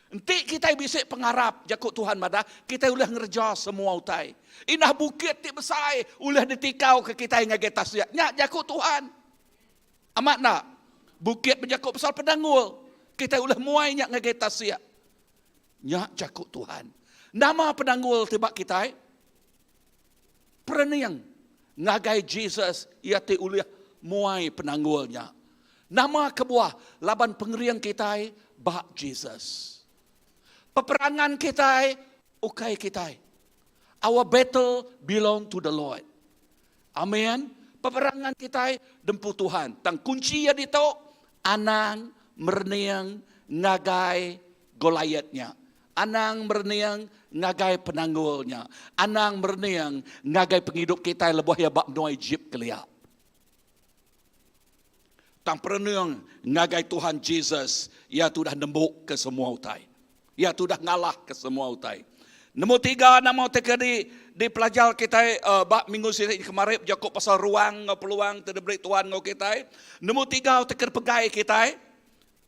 Enti kitai bisi pengarap, jaku Tuhan madah, kitai ulih ngereja semua utai. Indah bukit ti besai ulih ditikauka kitai ngagai tasik. Nya jaku Tuhan. Amat enda? Bukit bejaku pasal penanggul. Kitai ulih muai nya ngagai tasik. Nya jaku Tuhan. Nama penanggul ti ba kitai? Perening ngagai Jesus iya ti ulih muai penanggul nya. Nama kebuah? Laban pengering kitai ba Jesus. Peperangan kitai ukai kitai. Our battle belong to the Lord. Amen. Peperangan kitai dempu Tuhan. Tang kunci iya ditu anang merening ngagai Goliath nya. Anang merening ngagai penanggul nya. Anang merening ngagai pengidup kitai lebuh iya ba menua Ejip kelia. Tang perening ngagai Tuhan Jesus, iya tu udah nembuka semua utai. Iya tu udah ngalahka semua utai. Nombor tiga nama utai ke di dipelajar kitai uh, ba minggu siti kemari bejaku pasal ruang enggau peluang ti diberi Tuhan enggau kitai. Nombor tiga utai ke dipegai kitai,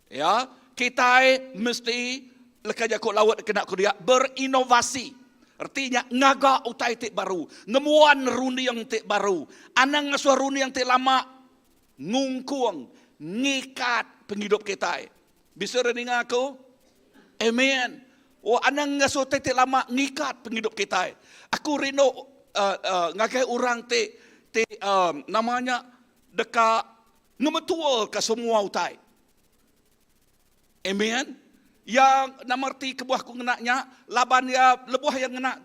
ya, kitai mesti leka jaku laut kena ku dia berinovasi. Reti nya ngaga utai ti baru, ngembuan runding ti baru. Anang ngasuh runding ti lama ngungkung, ngikat pengidup kitai. Bisi orang ninga aku? Amen. Oh, anang ngasuh utai ti lama ngikat pengidup kitai. Aku rindu uh, uh, ngagai orang ti ti uh, nama nya deka ngemetulka semua utai. Amen. Iya nama reti kebuah aku ngena nya laban iya lebuh iya ngena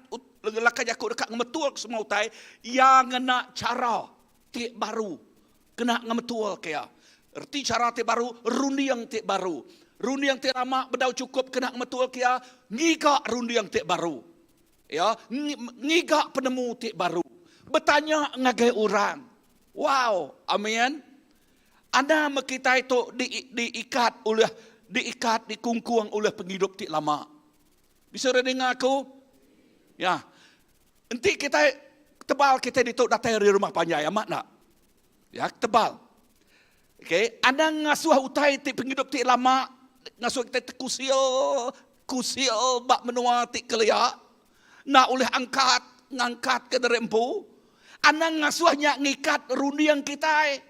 leka jaku deka ngemetulka semua utai, iya ngena chara ti baru kena ngemetulka iya. Reti chara ti baru, runding ti baru. Runding ti lama bedau chukup kena ngemetulka iya, ngiga runding ti baru. Ya, ngiga penemu ti baru. Betanya ngagai orang. Wow, amin. Anda meh kitai tu di diikat ulih diikat dikungkung ulih pengidup ti lama. Bisi orang ninga aku? Ya. Enti kitai tebal kitai ditu datai ari rumah panjai amat enda? Ya, tebal. Okey, anda ngasuh utai ti pengidup ti lama ngasuh kitai tekusil kusil ba menua ti kelia enda ulih angkat ngangkatka diri empu. Anang ngasuh nya ngikat runding kitai.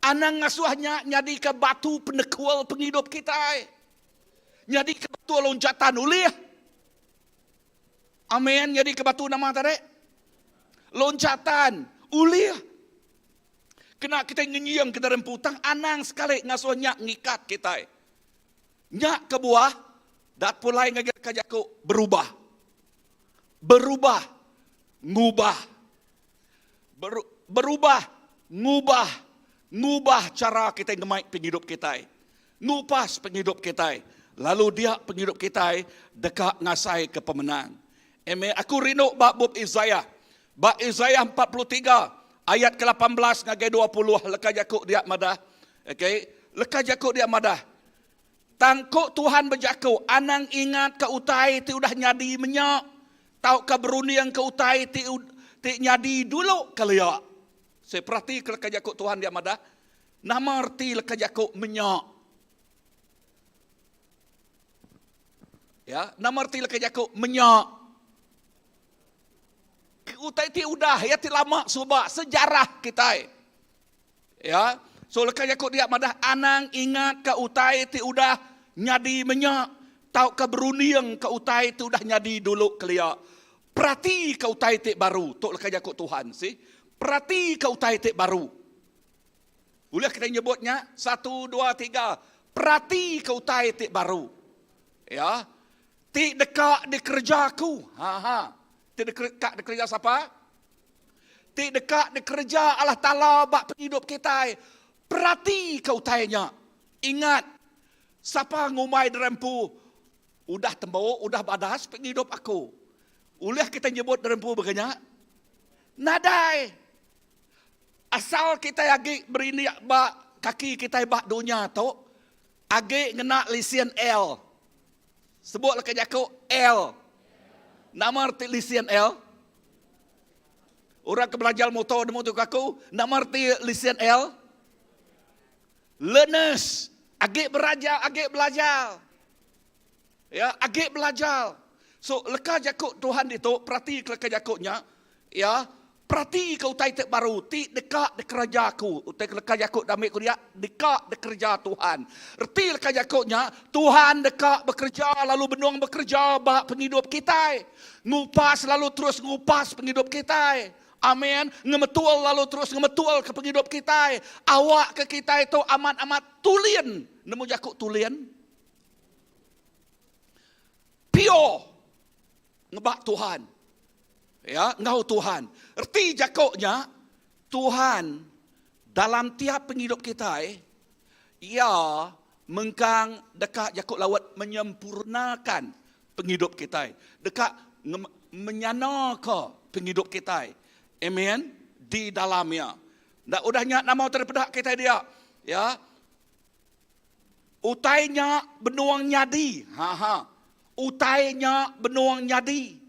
Anang ngasuh nya nyadika batu penekul pengidup kitai. Nyadika batu loncatan ulih. Amin. Nyadika batu nama tadi? Loncatan ulih. Kena kitai ngenying ke diri empu tang anang sekali ngasuh nya ngikat kitai. Nya kebuah dat pulai ngagai leka jaku berubah. Berubah ngubah. Ber, berubah ngubah ngubah chara kitai ngemai pengidup kitai. Ngupas pengidup kitai. Lalu dia pengidup kitai deka ngasaika pemenang. Amen. Aku rindu ba bup Isaiah. Ba Isaiah 43 ayat ke-18 ngagai 20 leka jaku dia madah. Okey, leka jaku dia madah. Tang ku Tuhan bejaku, anang ingat ke utai ti udah nyadi menya tauka berunding ke utai ti ti nyadi dulu kelia. Saya perhati ke leka jaku Tuhan dia madah, nama reti leka jaku menya? Ya, nama reti leka jaku menya? Utai ti udah ya ti lama suba sejarah kitai. Ya, so leka jaku dia madah anang ingat ke utai ti udah nyadi menya tauka berunding ke utai ti udah nyadi dulu kelia. Perati ke utai ti baru. Tu leka jaku Tuhan, see. Perati ke utai ti baru. Ulih kitai nyebut nya? Satu, dua, tiga. Peratika utai ti baru. Ya. Ti deka dikereja aku. Ha ha. Ti deka dikereja sapa? Ti deka dikereja Allah Taala ba pengidup kitai. Peratika utai nya. Ingat, sapa ngumbai diri empu udah tembu, udah badas pengidup aku. Ulih kitai nyebut diri empu baka nya? Nadai. Asal kitai agi berindik ba kaki kitai ba dunya tu, agi ngena lisin L. Sebut leka jaku L. Nama reti lisin L? Orang ke belajar motor nemu tu aku, nama reti lisin L? Learners. Agi beraja, agi belajar. Ya, agi belajar. So leka jaku Tuhan ditu, perati ke leka jaku nya, ya, perati ke utai ti baru ti deka dikereja aku. Utai ke leka jaku dami ku dia deka dikereja Tuhan. Reti leka jaku nya, Tuhan deka bekereja lalu benung bekereja ba pengidup kitai. Ngupas lalu terus ngupas pengidup kitai. Amen. Ngemetul lalu terus ngemetul ke pengidup kitai. Awak ke kitai tu amat-amat tulin. Nemu jaku tulin? Pure ngebak Tuhan. Ya, enggau Tuhan. Reti jako nya, Tuhan dalam tiap pengidup kitai, Iya mengkang deka jako laut menyempurnakan pengidup kitai. Deka menyanaka pengidup kitai. Amen. Di dalam Iya. Enda udah nya nama utai dipeda kitai dia. Ya. Utai nya benung nyadi. Ha ha. Utai nya benung nyadi.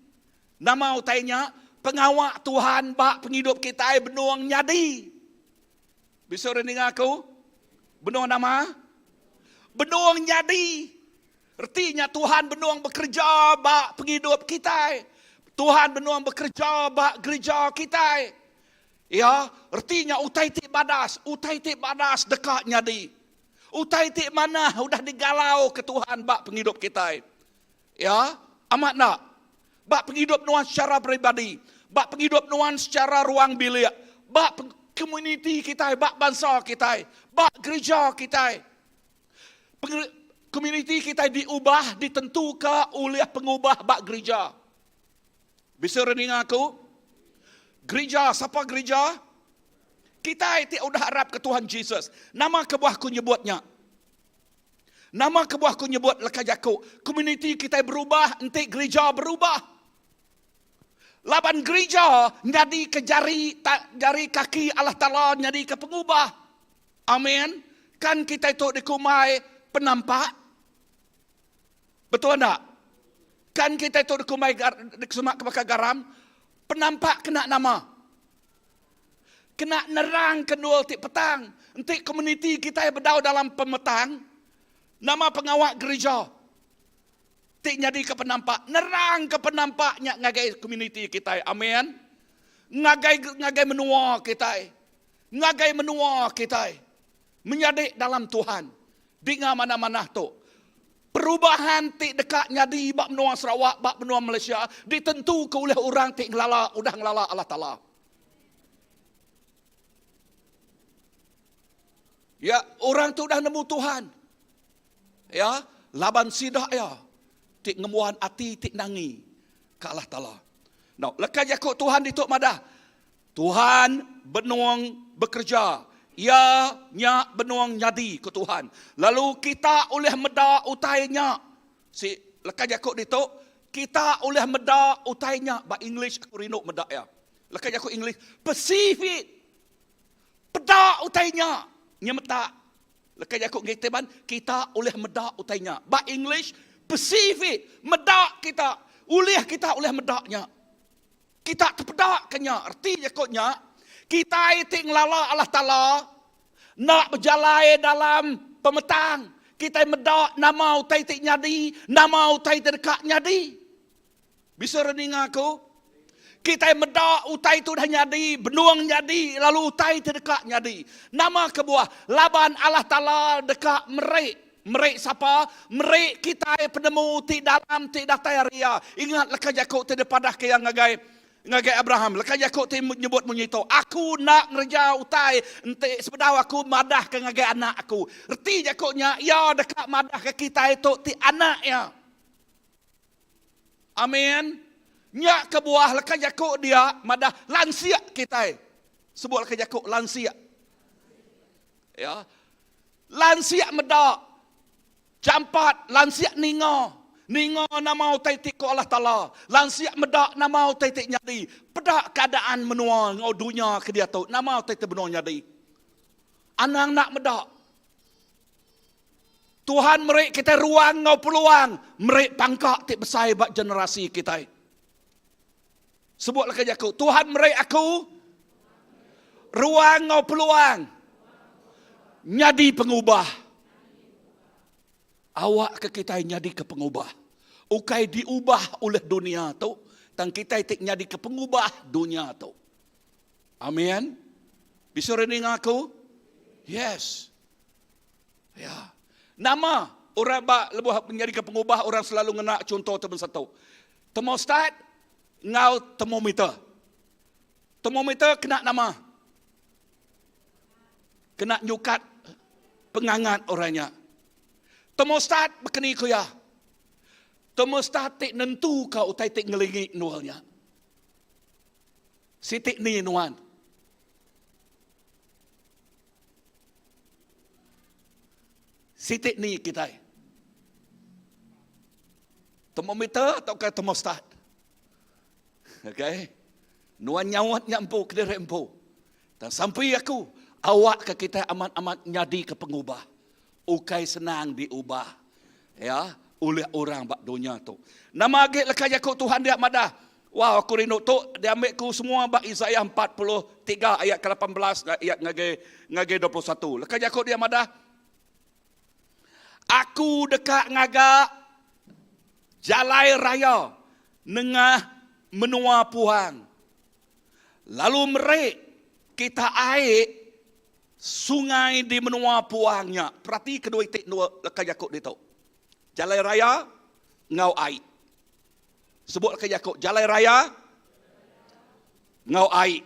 Nama utai nya? Pengawa Tuhan ba pengidup kitai benung nyadi. Bisi orang ninga aku? Benung nama? Benung nyadi. Reti nya Tuhan benung bekereja ba pengidup kitai. Tuhan benung bekereja ba gerija kitai. Iya, reti nya utai ti badas, utai ti badas deka nyadi. Utai ti manah udah digalau ke Tuhan ba pengidup kitai. Iya, amat enda? Ba pengidup nuan secara peribadi, ba pengidup nuan secara ruang bilik, ba komuniti kitai, ba bansa kitai, ba gerija kitai. Komuniti kitai diubah, ditentuka ulih pengubah ba gerija. Bisi orang ninga aku? Gerija, sapa gerija? Kitai ti udah arap ke Tuhan Jesus. Nama kebuah aku nyebut nya? Nama kebuah aku nyebut leka jaku komuniti kitai berubah enti gerija berubah? Laban gerija nyadi ke jari jari kaki Allah Taala nyadi ke pengubah. Amin. Kan kitai tu dikumbai penampak. Betul enda? Kan kitai tu dikumbai dikesemak ke baka garam, penampak kena nama? Kena nerang ke endur ti petang. Enti komuniti kitai bedau dalam pemetang, nama pengawa gerija ti nyadika penampak? Nerang ke penampak nya ngagai komuniti kitai. Amen. Ngagai ngagai menua kitai. Ngagai menua kitai. Menyadi dalam Tuhan. Dinga manah-manah tu. Perubahan ti deka nyadi ba menua Sarawak, ba menua Malaysia ditentuka ulih orang ti ngelala udah ngelala Allah Taala. Ya, orang ti udah nemu Tuhan. Ya, laban sida iya ti ngembuan ati ti nangi ke Allah Taala. Now, leka jaku Tuhan ditu madah, Tuhan benung bekereja. Iya nya benung nyadi, ku Tuhan. Lalu kita ulih meda utai nya. Si leka jaku ditu, kita ulih meda utai nya. Ba English aku rindu meda iya. Leka jaku English, perceive it. Peda utai nya. Nyemetak. Leka jaku enggai kitai ban, kita ulih meda utai nya. Ba English, perceive it. Meda kita. Ulih kita ulih meda nya. Kita tepeda ke nya, reti jaku nya, kitai ti ngelala Allah Taala enda bejalai dalam pemetang. Kitai meda nama utai ti nyadi, nama utai ti deka nyadi. Bisa orang ninga aku? Kitai meda utai tu udah nyadi, benung nyadi, lalu utai ti deka nyadi. Nama kebuah? Laban Allah Taala deka meri. Meri sapa? Meri kitai penemu ti dalam ti datai ari Iya. Ingat leka jaku ti dipadahka Iya ngagai ngagai Abraham. Leka jaku ti nyebut munyi tu, Aku enda ngereja utai enti sebedau Aku madahka ngagai anak Aku. Reti jaku nya, Iya deka madahka kitai tu ti anak Iya. Amin. Nya kebuah leka jaku dia madah lansik kitai. Sebut leka jaku lansik. Ya. Lansik meda. Jampat lansik ninga. Ninga nama utai ti ku Allah Taala. Lansik meda nama utai ti nyadi. Peda keadaan menua enggau dunya ke diatu. Nama utai ti benung nyadi. Anang enda meda. Tuhan meri kitai ruang enggau peluang meri pangka ti besai ba generasi kitai. Sebut leka jaku, Tuhan meri aku ruang enggau peluang nyadi pengubah. Awakka kitai nyadika pengubah. Ukai diubah oleh dunia tu, tang kitai ti nyadika pengubah dunia tu. Amin. Bisi orang ninga aku? Yes. Ya. Nama orang ba lebuh nyadika pengubah orang selalu ngena chunto tu bansa tu. Thermostat enggau thermometer. Thermometer kena nama? Kena nyukat pengangat orang nya. Thermostat bekeni ku iya. Thermostat ti nentuka utai ti ngelingi endur nya. Siti ni nuan. Siti ni kitai. Termometer atau ke termostat? Okay. Nuan nyaut nya empu kediri empu. Dan sampai aku awak ke kita amat-amat nyadi ke pengubah. Ukai senang diubah. Ya, oleh orang ba dunya tu. Nama agi leka jaku Tuhan dia madah. Wow, aku rindu tu diambil ku semua ba Isaiah 43 ayat ke-18 ayat ngagai ngagai 21. Leka jaku dia madah Aku deka ngaga jalai raya nengah menua puang lalu meri kita ai sungai di menua puang nya. Perati kedua iti dua leka jaku ditu. Jalai raya enggau ai. Sebut ke jaku jalai raya enggau ai.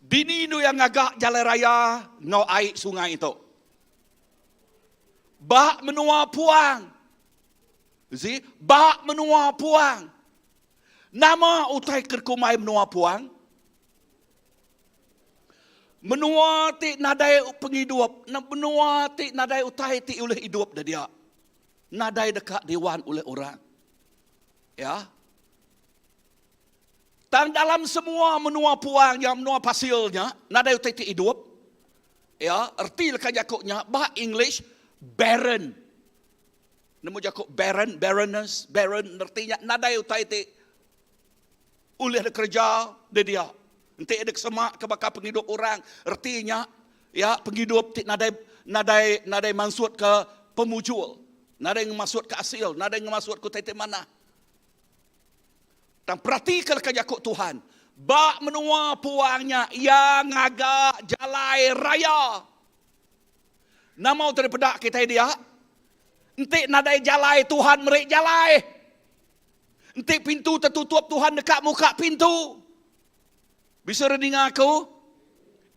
Dini endur iya ngaga jalai raya enggau ai sungai tu? Ba menua puang. See? Ba menua puang. Nama utai ke dikumbai menua puang? Menua ti nadai pengidup, menua ti nadai utai ti ulih idup da dia. Nadai deka diwan ulih orang. Ya. Tang dalam semua menua puang nya, menua pasil nya, nadai utai ti idup. Ya, erti leka jaku nya ba English barren. Nemu jaku barren, barrenness, barren erti nya nadai utai ti ulih dikereja di dia. Enti dek semak ke baka pengidup orang, reti nya ya pengidup ti nadai nadai nadai mansut ke pemujur, nadai ngemasut ke asil, nadai ngemasut ke utai ti manah. Tang peratika leka jaku Tuhan, ba menua puang nya iya ngaga jalai raya. Nama utai dipeda kitai dia? Enti nadai jalai Tuhan meri jalai. Enti pintu tetutup Tuhan deka muka pintu. Bisa re ninga aku?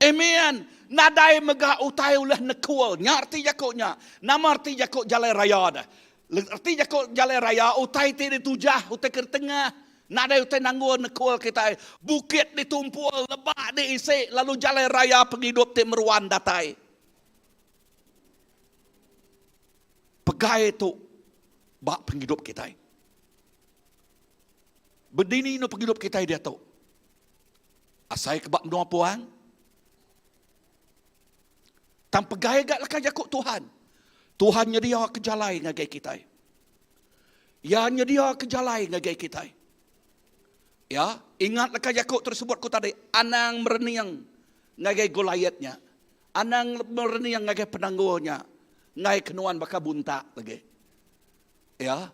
Amen. Nadai mega utai ulih nekul. Nya reti jaku nya. Nama reti jaku jalai raya dah? Reti jaku jalai raya utai ti ditujah, utai ke ditengah. Nadai utai nanggul nekul kitai. Bukit ditumpul, lebak diisi lalu jalai raya pengidup ti meruan datai. Pegai tu ba pengidup kitai. Bedini nu pengidup kitai diatu. Asai ke ba menua puang. Tang pegai ga leka jaku Tuhan. Tuhan nyedia ke jalai ngagai kitai. Iya nyedia ke jalai ngagai kitai. Ya, ingat leka jaku tersebut ku tadi, anang merening ngagai Goliath nya. Anang merening ngagai penanggul nya. Enggai ke nuan baka buntak lagi. Ya.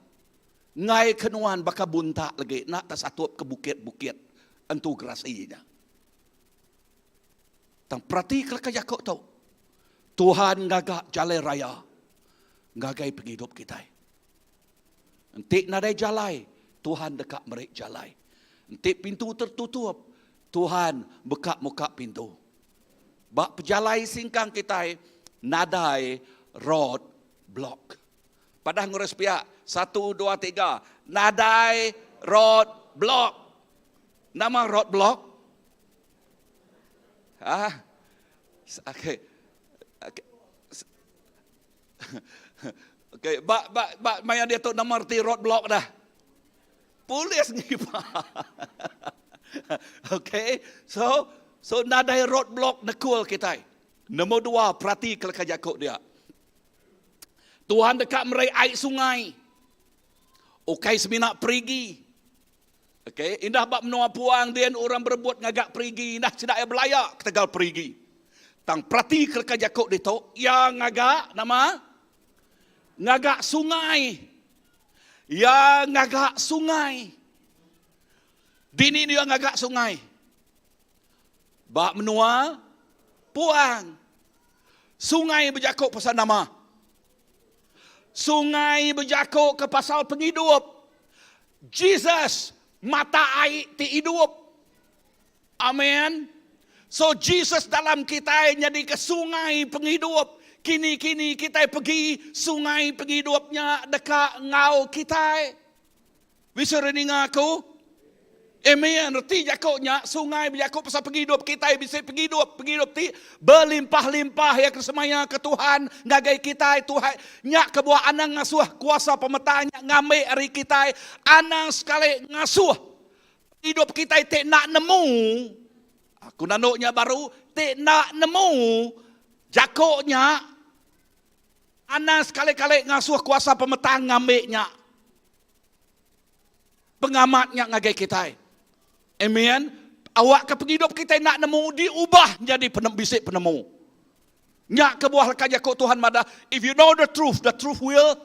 Enggai ke nuan baka buntak lagi enda tesatup ke bukit-bukit entu gerasi nya. Tang peratika leka jaku tu. Tuhan ngaga jalai raya ngagai pengidup kitai. Enti nadai jalai, Tuhan deka meri jalai. Enti pintu tertutup, Tuhan beka muka pintu. Ba pejalai singkang kitai nadai road block. Padah ngurus piak, satu, dua, tiga. Nadai road block. Nama road block? Ah, okay. Okay. Okay, ba ba ba maya dia tu nama reti road block dah. Polis ngipa. okay, so so nadai road block nekul kitai. Nombor dua, perhati kelaka jaku dia. Tuhan deka merai ai sungai. Ukai semina perigi. Okay, indah ba menua puang din orang berebut ngaga perigi, indah sida iya belaya ketegal perigi. Tang perati ke leka jaku ditu, iya ngaga nama? Ngaga sungai. Iya ngaga sungai. Dini dia ngaga sungai? Ba menua puang. Sungai bejaku pasal nama? Sungai bejaku ke pasal pengidup. Jesus mata ai ti idup. Amen. So Jesus dalam kitai nyadika sungai pengidup. Kini-kini kitai pegi, sungai pengidup nya deka enggau kitai. Bisi orang ninga aku? Amen. Reti jaku nya, sungai bejaku pasal pengidup kitai bisi pengidup, pengidup ti belimpah-limpah iya ke semaya ke Tuhan ngagai kitai. Tuhan nya kebuah anang ngasuh kuasa pemetang nya ngambi ari kitai. Anang sekali ngasuh pengidup kitai ti enda nemu, aku nandu nya baru, ti enda nemu jaku nya. Anang sekali-kali ngasuh kuasa pemetang ngambi nya. Pengamat nya ngagai kitai. Amen. Awakka pengidup kitai enda nemu diubah nyadi bisi penemu. Nya kebuah leka jaku Tuhan madah, if you know the truth, the truth will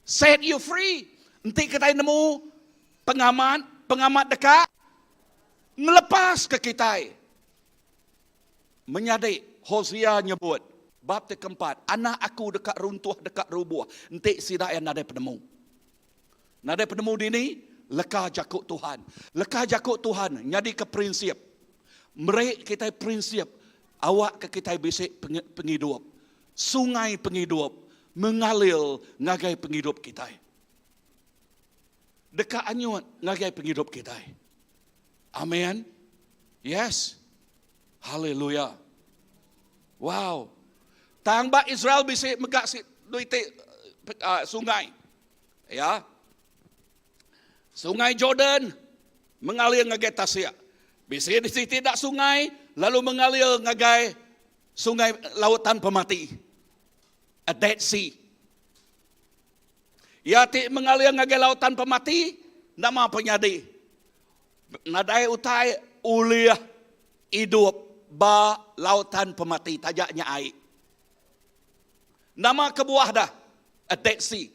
set you free. Enti kitai nemu pengamat, pengamat deka ngelepaska kitai. Menyadi, Hosea nyebut, bab ti keempat, Anak aku deka runtuh deka rubuh enti sida iya nadai penemu. Nadai penemu dini? Leka jaku Tuhan. Leka jaku Tuhan nyadika prinsip. Meri kitai prinsip awakka kitai bisi pengidup. Sungai pengidup mengalir ngagai pengidup kitai. Deka anyut ngagai pengidup kitai. Amen. Yes. Haleluya. Wow. Tang ba Israel bisi mega si dua iti uh, sungai. Ya. Sungai Jordan mengalir ngagai tasik. Bisi di siti dak sungai lalu mengalir ngagai sungai lautan pemati. A Dead Sea. Iya ti mengalir ngagai lautan pemati, nama penyadi? Nadai utai ulih idup ba lautan pemati taja nya ai. Nama kebuah dah? A Dead Sea.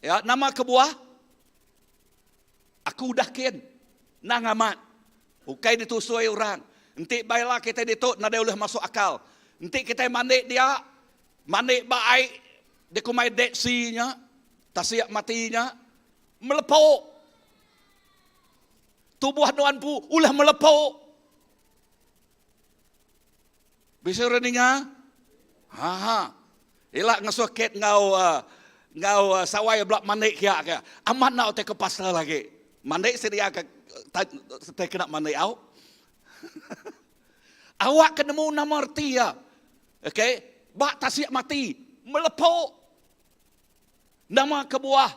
Ya, nama kebuah? Aku udah kin. Nang amat. Ukai ditusui orang. Enti baila kitai ditu nadai ulih masuk akal. Enti kitai mandi dia, Mandi ba ai dikumbai Dead Sea nya, tasik mati nya, melepok. Tubuh nuan empu ulih melepok. Bisi orang ninga? Ha ha. Ila ngasuh Kate enggau uh, enggau uh, sawai bela mandi kia ke. Amat nak utai ke pasal lagi. Mandi sedia ke te kena mandi au. Awak ke nemu nama reti iya. Okay, ba tasik mati melepok. Nama kebuah?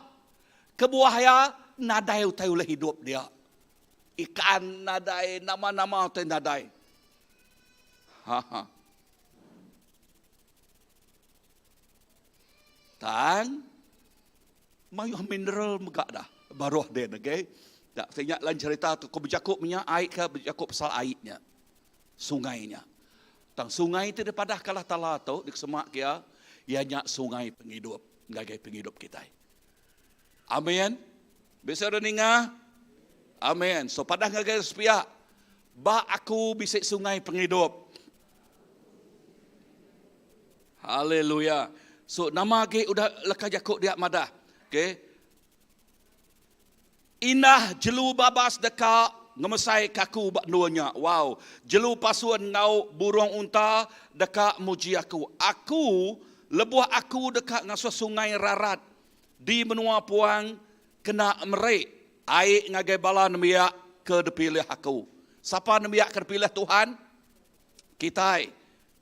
Kebuah iya nadai utai ulih idup dia. Ikan nadai, nama-nama utai nadai. Ha ha. Tang mayuh mineral mega dah baruh din, okay? Tak, saya ingat lain cerita tu, ko bejaku minyak ai ke bejaku pasal ai nya. Sungai nya. Tang sungai ti dipadahka Allah Taala tu dikesemak ke iya, iya nya sungai pengidup ngagai pengidup kitai. Amin. Bisi orang ninga? Amin. So padah ngagai sepiak, ba aku bisi sungai pengidup. Haleluya. So nama agi udah leka jaku dia madah. Okay. Indah jelu babas deka ngemesaika aku ba endur nya. Wow. Jelu pasun enggau burung unta deka muji aku. Aku, lebuh aku deka ngasuh sungai rarat di menua puang kena meri ai ngagai bala nembiak ke dipilih aku. Sapa nembiak ke dipilih Tuhan? Kitai.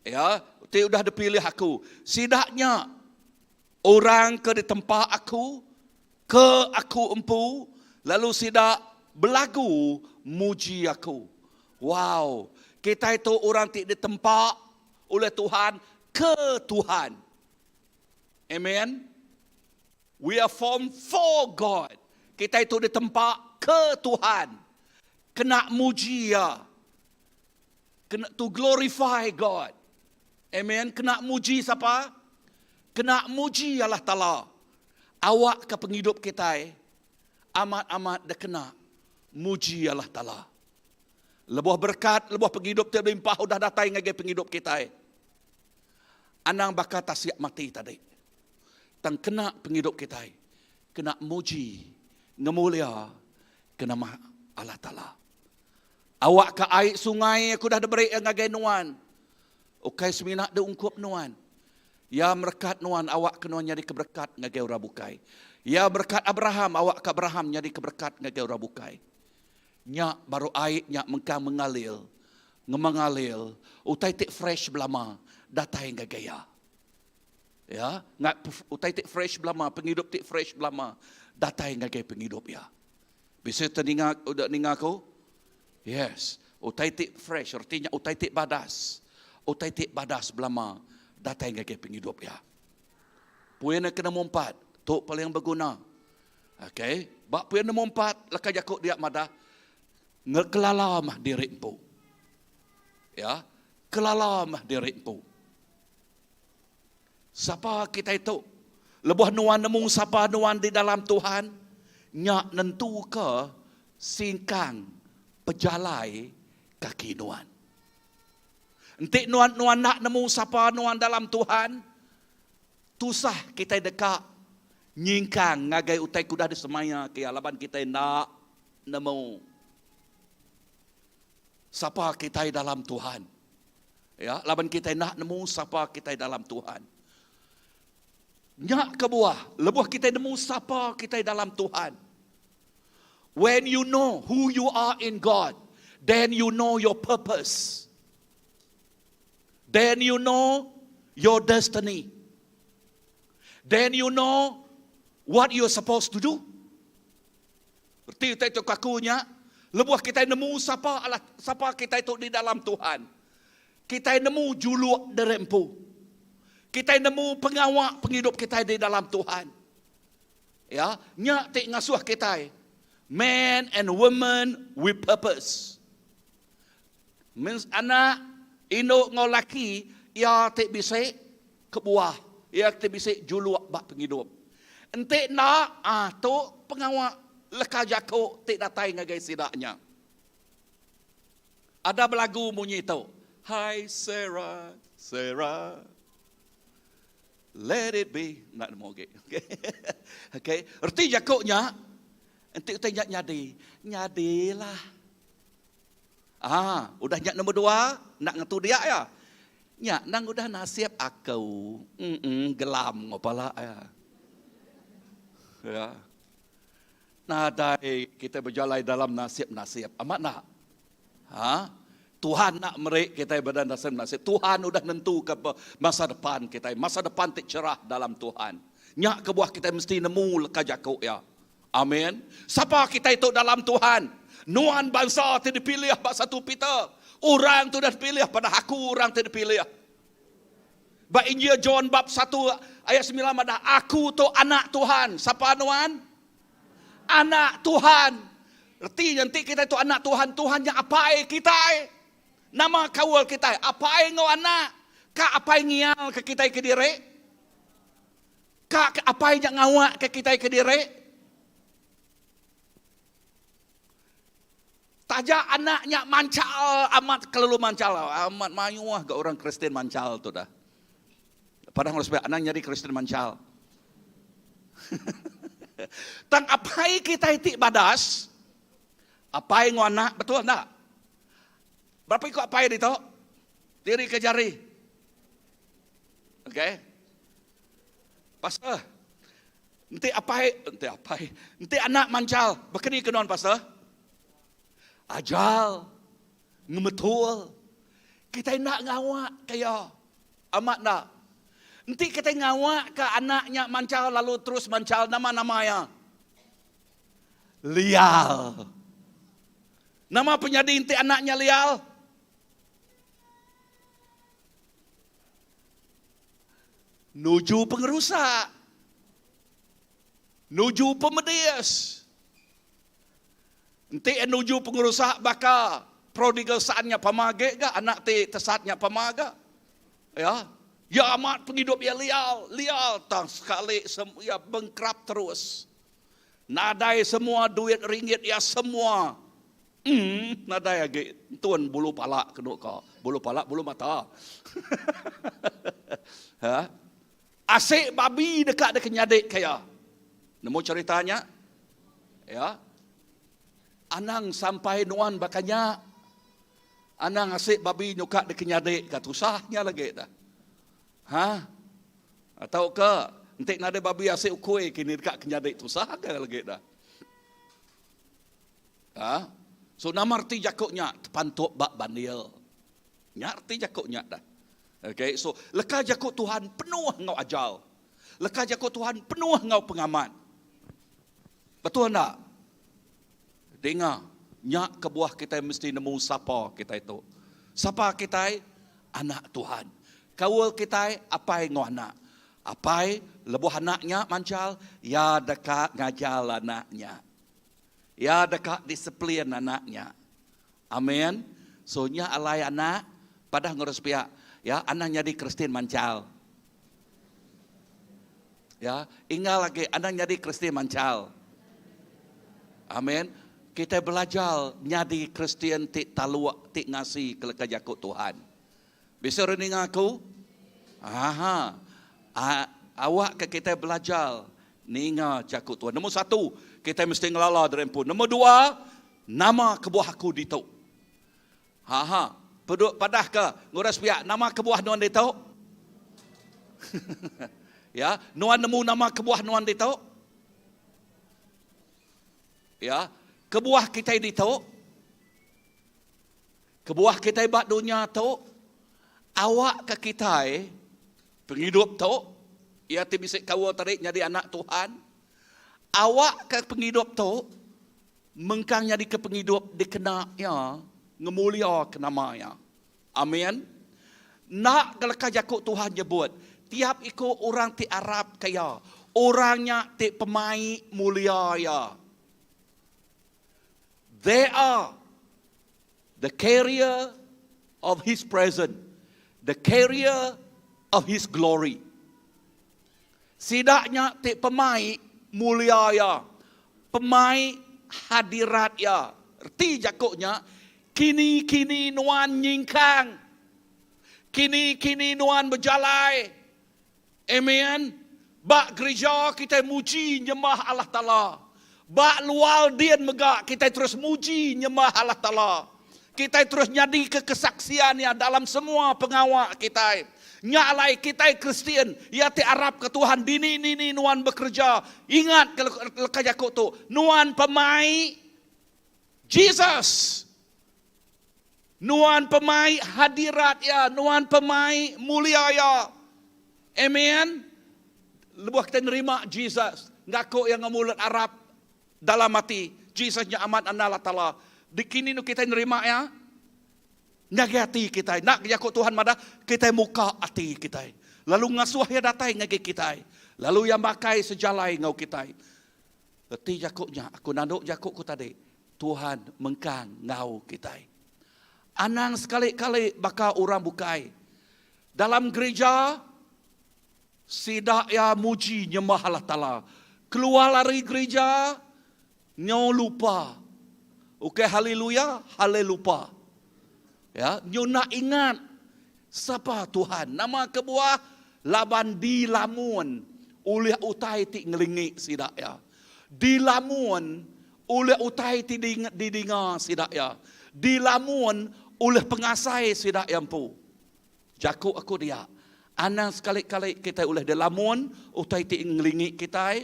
Ya, ti udah dipilih aku. Sida nya Orang ke ditempa aku, ke aku empu, lalu sida belagu muji aku. Wow! Kitai tu orang ti ditempa ulih Tuhan ke Tuhan. Amen. We are formed for God. Kitai tu ditempa ke Tuhan. Kena muji Iya. Kena to glorify God. Amen. Kena muji sapa? Kena muji Allah Taala. Awak ke pengidup kitai amat-amat dikena muji Allah Taala. Lebuh berkat, lebuh pengidup ti belimpah udah datai ngagai pengidup kitai. Anang baka tasik mati tadi. Tang kena pengidup kitai kena muji, ngemulia ke nama Allah Taala. Awakka ai sungai aku udah diberi iya ngagai nuan, ukai semina diungkup nuan. Iya merekat nuan awakka nuan nyadika berekat ngagai orang bukai. Iya merekat Abraham awakka Abraham nyadika berekat ngagai orang bukai. Nya baru ai nya mengkang mengalil, ngemengalil utai ti fresh belama datai ngagai iya. Ya, utai ti fresh belama, pengidup ti fresh belama datai ngagai pengidup iya. Bisi te ninga udah ninga aku? Yes. Utai ti fresh reti nya utai ti badas. Utai ti badas belama datai ngagai pengidup iya. Puin ke nombor empat, tu paling beguna. Okay. Ba puin nombor empat, leka jaku dia madah ngekelala mah diri empu. Ya, kelala mah diri empu. Sapa kitai tu? Lebuh nuan nemu sapa nuan di dalam Tuhan, nya nentuka singkang pejalai kaki nuan. Enti nuan nuan enda nemu sapa nuan dalam Tuhan, tusah kitai deka nyingkang ngagai utai ke udah disemaya ke iya laban kitai enda nemu sapa kitai dalam Tuhan. Ya, laban kitai enda nemu sapa kitai dalam Tuhan. Nya kebuah lebuh kitai nemu sapa kitai dalam Tuhan. When you know who you are in God, then you know your purpose. Then you know your destiny. Then you know what you're supposed to do. Reti utai tu ku aku nya, lebuh kitai nemu sapa Allah, sapa kitai tu di dalam Tuhan, kitai nemu juluk diri empu. Kitai nemu pengawa pengidup kitai di dalam Tuhan. Ya, nya ti ngasuh kitai man and woman with purpose. Means anak indu enggau laki iya ti bisi kebuah, iya ti bisi juluk ba pengidup. Enti enda, ah tu pengawa leka jaku ti datai ngagai sida nya. Ada belagu munyi tu, Hi Sarah, Sarah. Let it be. Enda nemu agi. Okay. Okay. Reti jaku nya, enti utai nya nyadi, nyadilah. Ah, udah nya nombor dua, enda ngetu dia ya. Nya nang udah nasib aku. Mm gelam ngau pala ya. Ya. Nadai kita berjalai dalam nasib-nasib. Amat nak? Ha? Tuhan nak meri kita badan nasib-nasib. Tuhan udah nentu ke masa depan kita. Masa depan ti cerah dalam Tuhan. Nya kebuah kita mesti nemu leka jaku ya. Amin. Sapa kitai tu dalam Tuhan? Nuan bansa ti dipilih ba satu Peter. Orang tu udah dipilih pada aku orang ti dipilih. Ba Injil John bab satu ayat 9 madah aku tu anak Tuhan. Sapa nuan? Anak Tuhan. Reti nya enti kitai tu anak Tuhan, Tuhan nya apai kitai. Nama kaul kitai apai enggau anak? Ka apai ngial ke kitai kediri? Ka apai nya ngawa ke kitai kediri? Taja anak nya manchal amat kelalu manchal amat mayuh ga orang Kristian manchal tu dah. Padah ngurus pia anang nyadi Kristian manchal. Tang apai kitai ti badas, apai enggau anak betul enda? Berapa iku apai ditu? Diri ke jari. Okey. Pastor, Enti apai, enti apai, enti anak manchal, baka ni ke nuan pastor? Ajal, ngemetul. Kitai enda ngawa ke iya. Amat enda? Enti kitai ngawa ke anak nya manchal lalu terus manchal nama-nama iya? Lial. Nama penyadi enti anak nya lial? Nuju pengerusak. Nuju pemedis. Enti iya nuju pengerusak baka prodigal son nya pama agi ga, anak ti tesat nya pama ga. Ya. Ya amat pengidup iya lial, lial tang sekali iya bengkrap terus. Nadai semua duit ringgit iya semua. Emm nadai agi entun bulu pala kenu ka. Bulu pala bulu mata. Ha. Asik babi deka deka nyadi ke iya. Nemu cerita nya? Ya. Anang sampai nuan baka nya. Anang asik babi nyuka deka nyadi ka tusah nya lagi dah. Ha. Tauka enti nadai babi asik ukui kini deka ke nyadi tusah ke lagi dah. Ha? So nama reti jaku nya tepantup ba bandil. Nya reti jaku nya dah. Okay, so leka jaku Tuhan penuh enggau ajal. Leka jaku Tuhan penuh enggau pengamat. Betul enda? Dinga, nya kebuah kitai mesti nemu sapa kitai tu. Sapa kitai? Anak Tuhan. Kaul kitai apai enggau anak. Apai lebuh anak nya manchal, iya deka ngajal anak nya. Iya deka disiplin anak nya. Amen. So nya alai anak padah ngurus pia ya anang nyadi Kristian manchal. Ya, ingal agi anang nyadi Kristian manchal. Amen. Kitai belajar nyadi Kristian ti taluk ti ngasi ke leka jaku Tuhan. Bisi orang ninga aku? Aha. Awak ke kitai belajar ninga jaku Tuhan. Nombor satu, kitai mesti ngelala diri empu. Nombor dua, nama kebuah aku ditu. Aha. Peduk padah ke nguras piak nama kebuah nuan ditu? ya, nuan nemu nama kebuah nuan ditu? Ya, kebuah kitai ditu Kebuah kitai ba dunya tu, awakka kitai pengidup tu, iya ti bisi kaul tadi nyadi anak Tuhan, awakka pengidup tu mengkang nyadika pengidup dikena iya ngemuliaka nama iya. Amin. Enda ga leka jaku Tuhan nyebut, tiap iku orang ti arapka iya, orang nya ti pemai mulia iya. They are the carrier of his presence, the carrier of his glory. Sida nya ti pemai mulia iya, pemai hadirat iya. Reti jaku nya, kini-kini nuan nyingkang, kini-kini nuan bejalai. Amen. Ba gerija kitai muji nyembah Allah Taala. Ba luar din mega kitai terus muji nyembah Allah Taala. Kitai terus nyadika kesaksian iya dalam semua pengawa kitai. Nya alai kitai Kristian, iya ti arapka Tuhan dini-dini nuan bekereja, ingat ke leka jaku tu, nuan pemai Jesus. Nuan pemai hadirat Iya, nuan pemai mulia Iya. Amen. Lebuh kitai nerima Jesus, ngaku Iya enggau mulut arap dalam ati, Jesus nya amat Anak Allah Taala. Dikini nu kitai nerima Iya? Ngagai ati kitai. Enda ke jaku Tuhan madah, kitai muka ati kitai. Lalu ngasuh Iya datai ngagai kitai. Lalu Iya makai sejalai enggau kitai. Reti jaku nya, aku nandu jaku ku tadi, Tuhan mengkang enggau kitai. Anang sekali-kali baka orang bukai. Dalam gerija, sida iya muji nyembah Allah Taala. Keluar ari gerija, nyau lupa. Ukai haleluya, halelupa. Ya, nyau enda ingat sapa Tuhan. Nama kebuah? Laban dilamun ulih utai ti ngelingi sida iya. Dilamun ulih utai ti didinga sida iya. Dilamun ulih pengasai sida iya empu. Jaku aku dia, anang sekali-kali kitai ulih dilamun utai ti ngelingi kitai,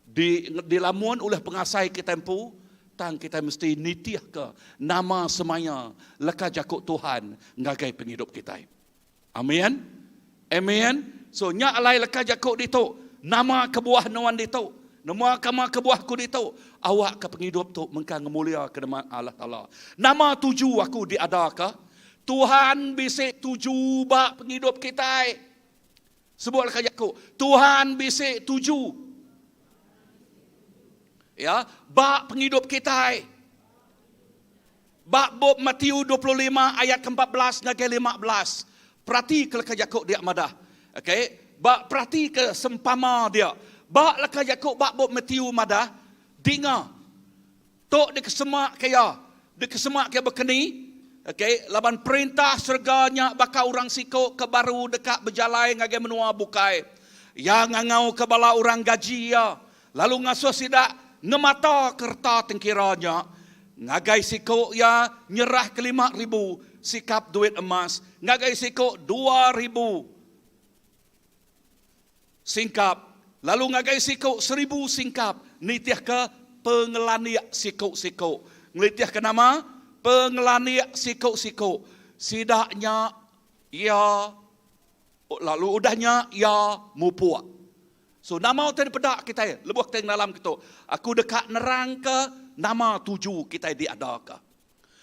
di dilamun ulih pengasai kitai empu, tang kitai mesti nitihka nama semaya leka jaku Tuhan ngagai pengidup kitai. Amin. Amen. So nya alai leka jaku ditu, nama kebuah nuan ditu? Nama kama kebuah aku ditu? Awakka pengidup tu mengkang ngemuliaka nama Allah Taala. Nama tuju aku diadaka? Tuhan bisi tuju ba pengidup kitai. Sebut leka jaku, Tuhan bisi tuju. Ya, ba pengidup kitai. Ba bup Matiu 25 ayat ke-14 ngagai 15, perati ke leka jaku dia madah. Okey, ba perati ke sempama dia. Ba leka jaku ba bup Matiu madah, dinga. Tu dikesema ke iya. Dikesema ke baka ni? Okey, laban perintah serega nya baka orang siku ke baru deka bejalai ngagai menua bukai. Iya ngangauka bala orang gaji iya Lalu ngasuh sida ngemata kereta tengkira nya ngagai siku iya nyerahka 5000 sikap duit emas, ngagai siku 2000 singkap, lalu ngagai siku 1000 singkap, nitihka pengelandik siku-siku. Ngelitihka nama? Pengelandik siku-siku. Sida nya iya Lalu udah nya iya mupuk. So nama utai dipeda kitai lebuh kitai ngenalam kitu? Aku deka nerangka nama tuju kitai diadaka.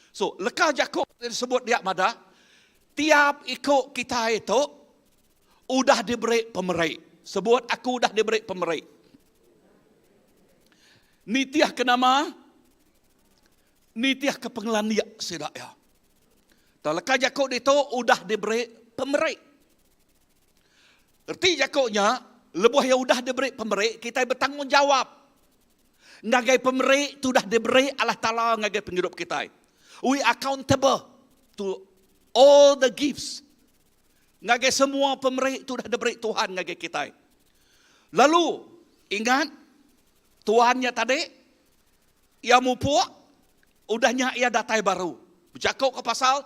So leka jaku ti disebut dia madah, tiap iku kitai tu udah diberi pemeri. Sebut aku udah diberi pemeri. Nitihka nama? Nitihka pengelandik sida iya. Tang leka jaku ditu udah diberi pemeri. Reti jaku nya, lebuh iya udah diberi pemeri, kitai betanggungjawap ngagai pemeri ti udah diberi Allah Taala ngagai pengidup kitai. We accountable to all the gifts ngagai semua pemeri ti udah diberi Tuhan ngagai kitai. Lalu ingat, Tuhan nya tadi Iya mupuk, udah nya iya datai baru. Bejaku ke pasal,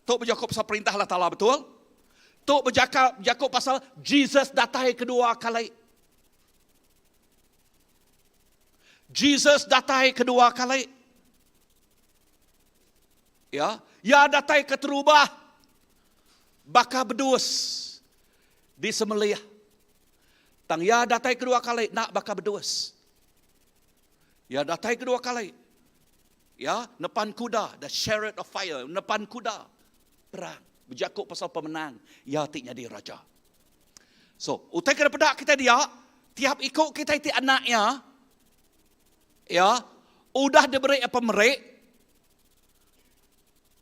tu bejaku pasal perintah Allah Taala, betul? Tu bejaka, bejaku pasal Jesus datai kedua kali. Jesus datai kedua kali. Ya, iya datai keterubah baka bedus di semelih. Tang iya datai kedua kali enda baka bedus. Iya datai kedua kali. Iya nepan kuda, the chariot of fire, nepan kuda perang. Bejaku pasal pemenang, iya ti nyadi raja. So, utai ke dipeda kitai dia, tiap iku kitai ti anak iya, iya udah diberi iya pemeri,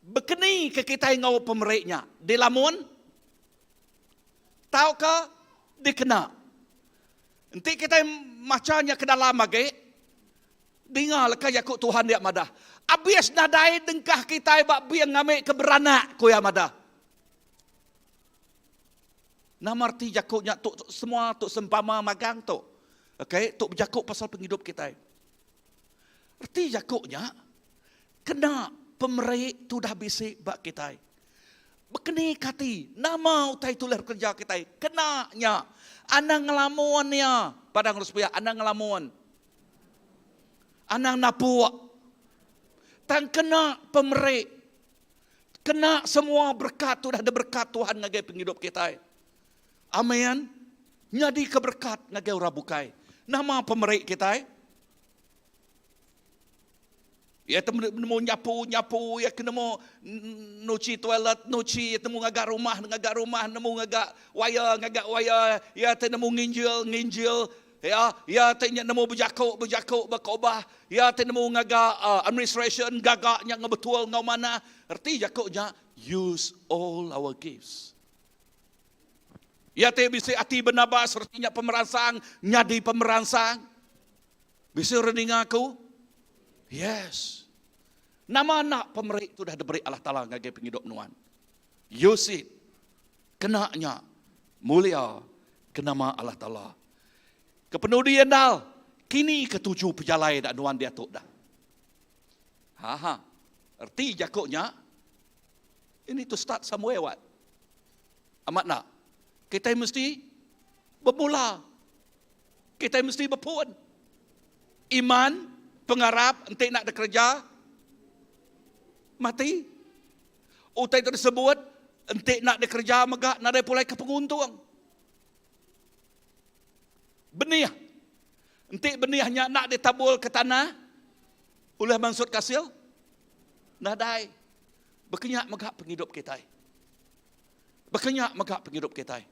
bekeni ke kitai enggau pemeri nya? Dilamun tauka dikena? Enti kitai macha nya ke dalam agi, dinga leka jaku Tuhan dia madah, Abis nadai dengkah kitai ba bing ngambi ke beranak, ku iya madah. Nama reti jaku nya tu semua tu sempama magang tu. Okey, tu bejaku pasal pengidup kitai. Reti jaku nya kena pemeri tu dah bisi ba kitai. Bekeni kati nama utai tulih kereja kitai kena nya. Anang ngelamun iya. Padang lu sepiak anang ngelamun. Anang napuk. Tang kena pemeri. Kena semua berkat tu dah diberkat Tuhan ngagai pengidup kitai. Amen. Nyadi ke berkat ngagai orang bukai. Nama pemeri kitai? Iya temu nemu nyapu nyapu, iya ke nemu nuchi toilet nuchi, iya temu ngaga rumah ngaga rumah, nemu ngaga wire ngaga wire, iya te nemu nginjil nginjil. Ya, iya ti nya nemu bejaku, bejaku bekeubah, iya ti nemu ngaga uh, administration gaga nya ngebetul enggau manah. Reti jaku nya use all our gifts. Iya ti bisi ati benabas reti nya pemeransang nyadi pemeransang. Bisi orang ninga aku? Yes. Nama anak pemeri tu dah diberi Allah Taala ngagai pengidup nuan. Use it. Kena nya mulia ke nama Allah Taala. Kepenudi endal, kini ke tuju pejalai dak nuan diatu dah. Ha ha. Erti jaku nya, you need to start somewhere what? Amat nak? Kita mesti bermula. Kita mesti berpun. Iman, pengarap, enti nak dikerja, mati. Utai tersebut enti nak dikereja mega nadai pulai ke penguntung. Benih. Enti benih nya nak ditabul ke tanah, ulih mansut kasil? Nadai. Bekenya mega pengidup kitai. Bekenya mega pengidup kitai.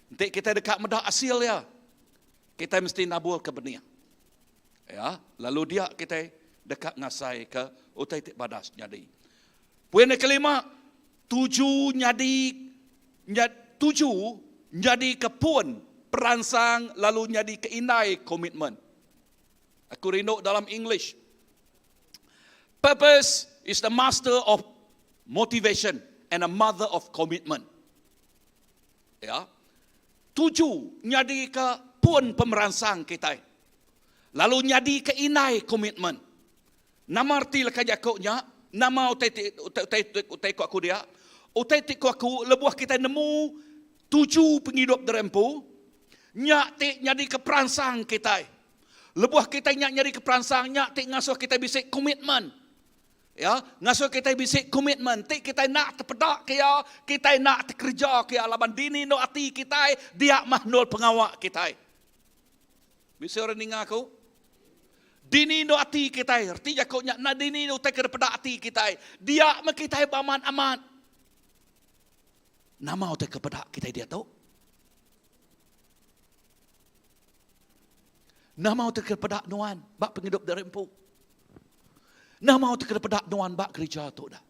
Enti kitai deka meda asil iya, kitai mesti nabur ke benih. Ya, lalu dia kitai deka ngasai ke utai ti badas nyadi. Poin yang kelima, tuju nyadi tuju nyadi ke pun peransang lalu nyadi ke indai komitmen. Aku rindu dalam English. Purpose is the master of motivation and a mother of commitment. Ya. Tuju nyadi ke pun pemeransang kita. Lalu nyadi ke indai komitmen. Nama reti leka jaku nya? Nama utai ti utai utai utai ku aku dia? Utai ti ku aku lebuh kitai nemu tuju pengidup diri empu, nya ti nyadika peransang kitai. Lebuh kitai nya nyadika peransang nya ti ngasuh kitai bisi komitmen. Ya, ngasuh kitai bisi komitmen ti kitai enda tepeda ke iya, kitai enda tekereja ke iya laban dini endur ati kitai dia mah endur pengawa kitai. Bisi orang ninga aku? Dini endur ati kitai. Reti jaku nya, enda dini utai ke dipeda ati kitai. Dia meh kitai beamat-amat. Nama utai ke peda kitai diatu? Nama utai ke peda nuan ba pengidup diri empu? Nama utai ke peda nuan ba gereja tu dah?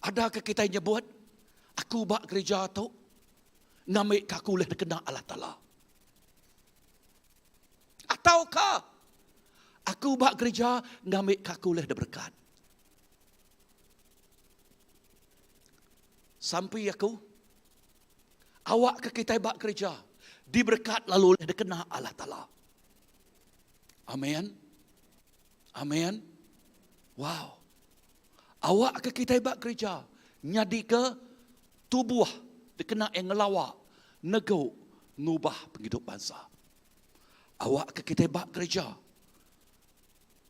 Ada ke kitai nyebut, aku ba gereja tu ngambika aku ulih dikena Allah Taala. Atauka aku ba gereja ngambika aku ulih diberekat. Sampi aku awakka kitai ba gereja diberekat lalu ulih dikena Allah Taala. Amen. Amen. Wow. Awakka kitai ba gereja nyadika Tubuh dikena iya ngelawa, negu, ngubah pengidup bansa. Awakka kitai ba gereja,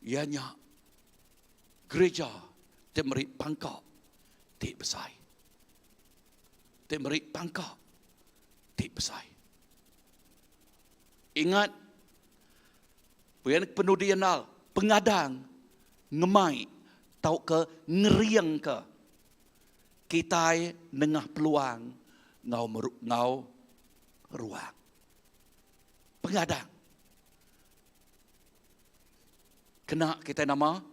iya nya gereja ti meri pangka ti besai. Ti meri pangka ti besai. Ingat, pia penudi andal, pengadang ngemai tauka ngeringka Kitai nengah peluang enggau enggau ruang. Pengadang. Kena kitai nama?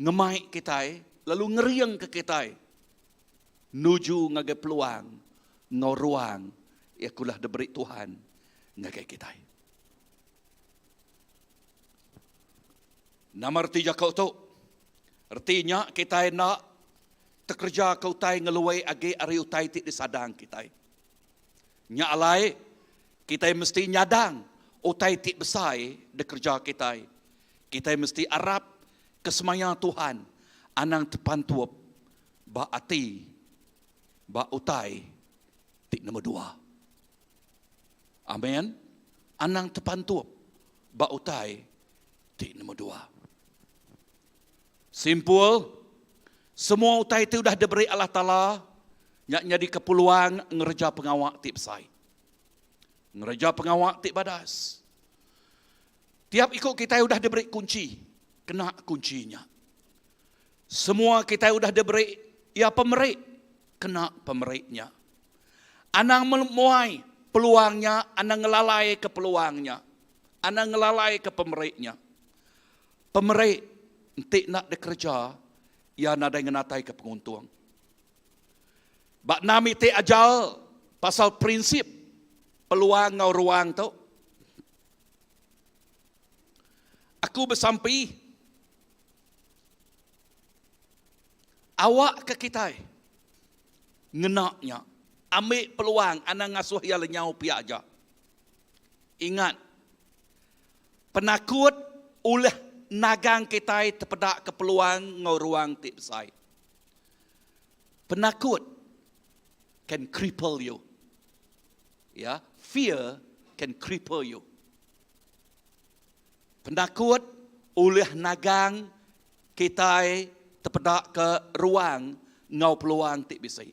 Ngemai kitai lalu ngeringka kitai nuju ngagai peluang enggau ruang iya ke udah diberi Tuhan ngagai kitai. Nama reti jaku tu? Reti nya kitai enda Tekereja ke utai ngeluai agi ari utai ti disadang kitai. Nya alai, kitai mesti nyadang utai ti besai dikereja kitai. Kitai mesti arap ke semaya Tuhan anang tepantup ba ati ba utai ti nombor dua. Amen. Anang tepantup ba utai ti nombor dua. Simpul, Semua utai ti udah diberi Allah Taala nya nyadika peluang ngereja pengawa ti besai. Ngereja pengawa ti badas. Tiap iku kitai udah diberi kunchi, kena kunchi nya. Semua kitai udah diberi iya pemeri, kena pemeri nya. Anang muai. peluang nya, anang ngelalaika peluang nya. Anang ngelalaika pemeri nya. Pemeri enti enda dikereja, iya nadai ngenataika penguntung. Ba enam iti ajar pasal prinsip peluang enggau ruang tu, aku besampi awakka kitai ngena nya, ambi peluang anang ngasuh iya lenyau pia aja. Ingat, penakut ulih nagang kitai tepedaka peluang enggau ruang ti besai. Penakut can cripple you. Ya, fear can cripple you. Penakut ulih nagang kitai tepeda ke ruang enggau peluang ti bisi.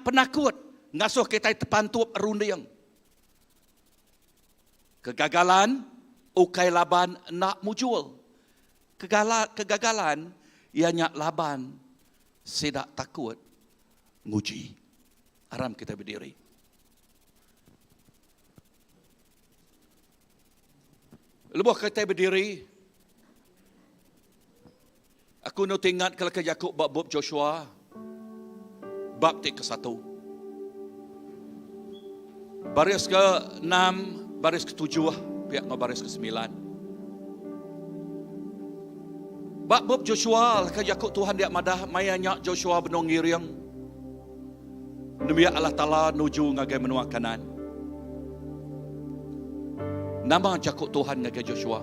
Penakut ngasuh kitai tepantup runding. Kegagalan ukai laban enda mujur. Kegagalan iya nya laban sida takut nguji. Aram kitai bediri. Lebuh kitai bediri, aku enda tingat ke leka jaku ba bup Joshua bab ti kesatu. Baris ke enam, baris ke tujuh, pia enggau baris ke sembilan. Ba bup Joshua, leka jaku Tuhan dia madah maya nya Joshua benung ngiring nembiak Allah Taala nuju ngagai menua Kanaan. Nama jaku Tuhan ngagai Joshua?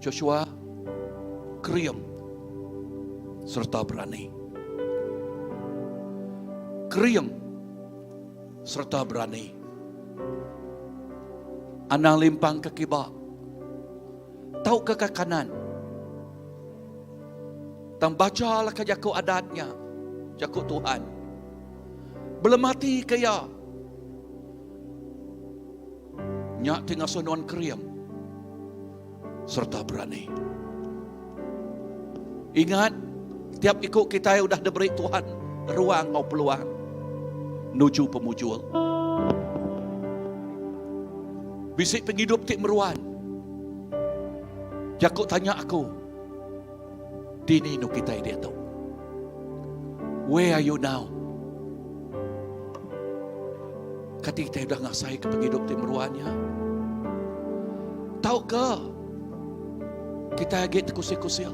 Joshua kering sereta berani. Kering sereta berani. Anang limpang ke kiba tauka ke kanan. Tang bacha leka jaku adat nya, jaku Tuhan. Belemati ke iya. Nya ti ngasuh nuan kering sereta berani. Ingat, tiap iku kitai udah diberi Tuhan ruang enggau peluang nuju pemujur. Bisi pengidup ti meruan. Jaku tanya aku, dini nu kitai diatu? Where are you now? Kati kitai udah ngasaika pengidup ti meruan nya? Tauka kitai agi tekusil-kusil?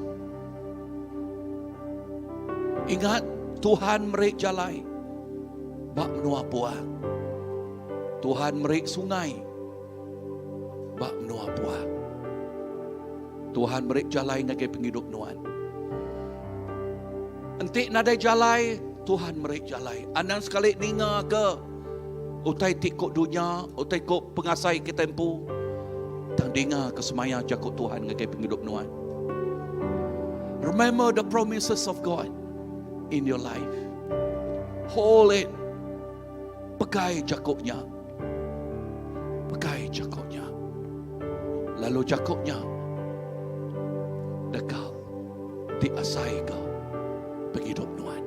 Ingat, Tuhan meri jalai ba menua puang. Tuhan meri sungai ba menua puang. Tuhan meri jalai ngagai pengidup nuan. Enti nadai jalai, Tuhan meri jalai. Anang sekali ninga ke utai ti ku dunya, utai ku pengasai kitai empu. Tang dinga ke semaya jaku Tuhan ngagai pengidup nuan. Remember the promises of God in your life. Hold it. Pegai jaku nya. Pegai jaku nya. Lalu jaku nya deka diasaika pengidup nuan.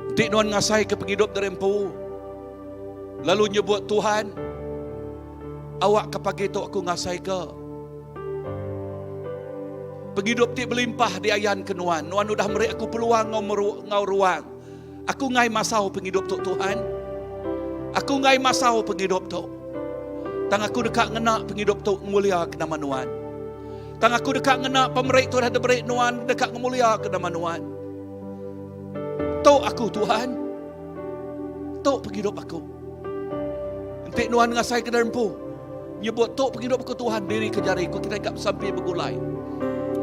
Enti nuan ngasaika pengidup diri empu, lalu nyebut Tuhan, awakka pagi tu aku ngasaika pengidup ti belimpah diayanka nuan. Nuan udah meri aku peluang enggau ruang. Aku enggai masau pengidup tu Tuhan. Aku enggai masau pengidup tu. Tang aku deka ngena pengidup tu ngemuliaka nama Nuan. Tang aku deka ngena pemeri tu udah diberi Nuan deka ngemuliaka nama Nuan. Tu aku Tuhan. Tu pengidup aku. Enti Nuan ngasaika diri empu, nyebut tu pengidup aku Tuhan, diri ke jari ku kitai ka besampi begulai.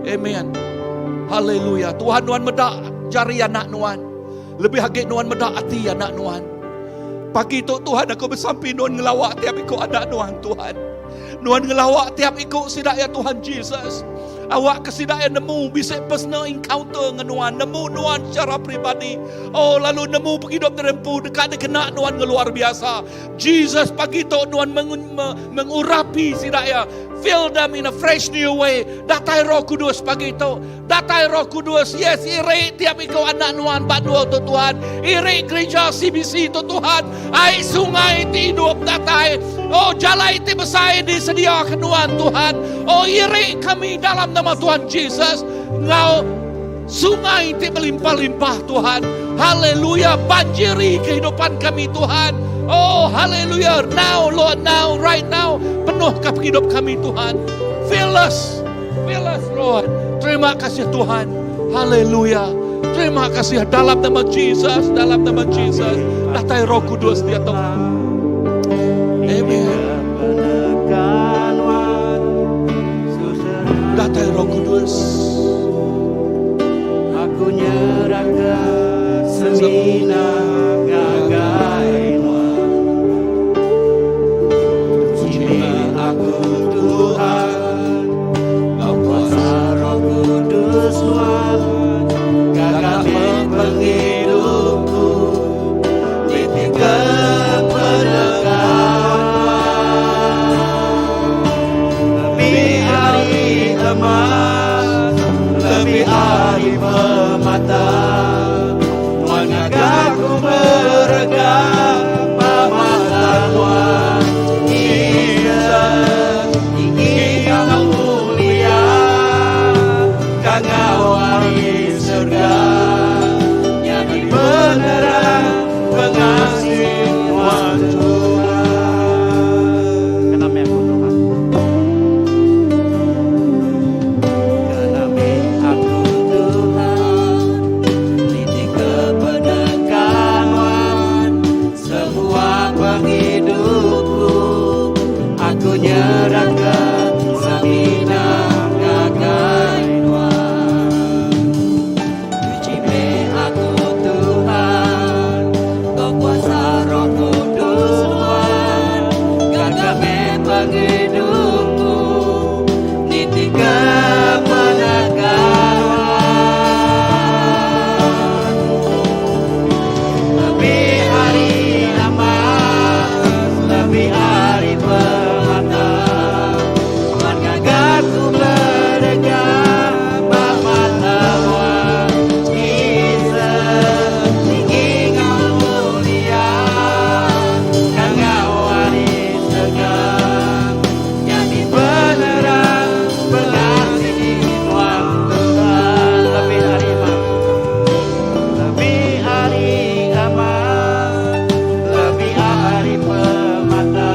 Amen. Haleluya. Tuhan Nuan meda jari anak Nuan. Lebih agi Nuan meda ati anak Nuan. Pagi tu Tuhan aku besampi Nuan ngelawa tiap iku anak Nuan Tuhan. Nuan ngelawa tiap iku sida ya Tuhan Jesus. Awakka sida iya nemu bisi personal encounter enggau Nuan, nemu Nuan secara peribadi. Oh, lalu nemu pengidup diri empu deka dikena Nuan enggau luar biasa. Jesus, pagi tu Nuan mengurapi sida iya. Fill them in a fresh new way. Datai Roh Kudus pagi tu. Datai Roh Kudus, yes, iri tiap iku anak Nuan ba dua tu Tuhan. Iri gereja CBC tu Tuhan. Ai sungai ti idup datai. Oh, jalai ti besai disediaka Nuan Tuhan. Oh, iri kami dalam nama Tuhan Jesus enggau sungai ti belimpah-limpah Tuhan. Haleluya, banjiri kehidupan kami Tuhan. Oh, haleluya. Now, Lord, now, right now, penuhka pengidup kami Tuhan. Fill us. Fill us, Lord. Terima kasih Tuhan. Haleluya. Terima kasih dalam nama Jesus, dalam nama Jesus. Datai Roh Kudus dia tu. Amen. Datai Roh Kudus. Aku nyerah ke semina ngagai nuan. Tuchi aku Tuhan, Kau kuasa Roh Kudus nuan, Gaga meh pengidupku, Nitih ke peneka nuan. Lebih ari emas, lebih ari pemata, Nuan ngaga ku berega ba mata Nuan. Jesus, tinggi enggau mulia, Kangau ari surga, Nyadi penerang pengasih Nuan Tuhan. Kena meh aku Tuhan. Kena meh aku Tuhan. Nitih ke peneka Nuan. Semua pengidupku aku nyerahka semina ngagai Nuan. Tuchi meh aku Tuhan, Enggau kuasa Roh Kudus Nuan. Gaga meh pengidupku nitih ke peneka Nuan. Lebih ari emas, lebih ari permata, Nuan ngaga ku berega ba mata Nuan. Jesus, tinggi enggau mulia, Kangau ari surga, Nyadi penerang pengasih Nuan Tuhan. Lebih ari emas, lebih ari emas, lebih ari permata,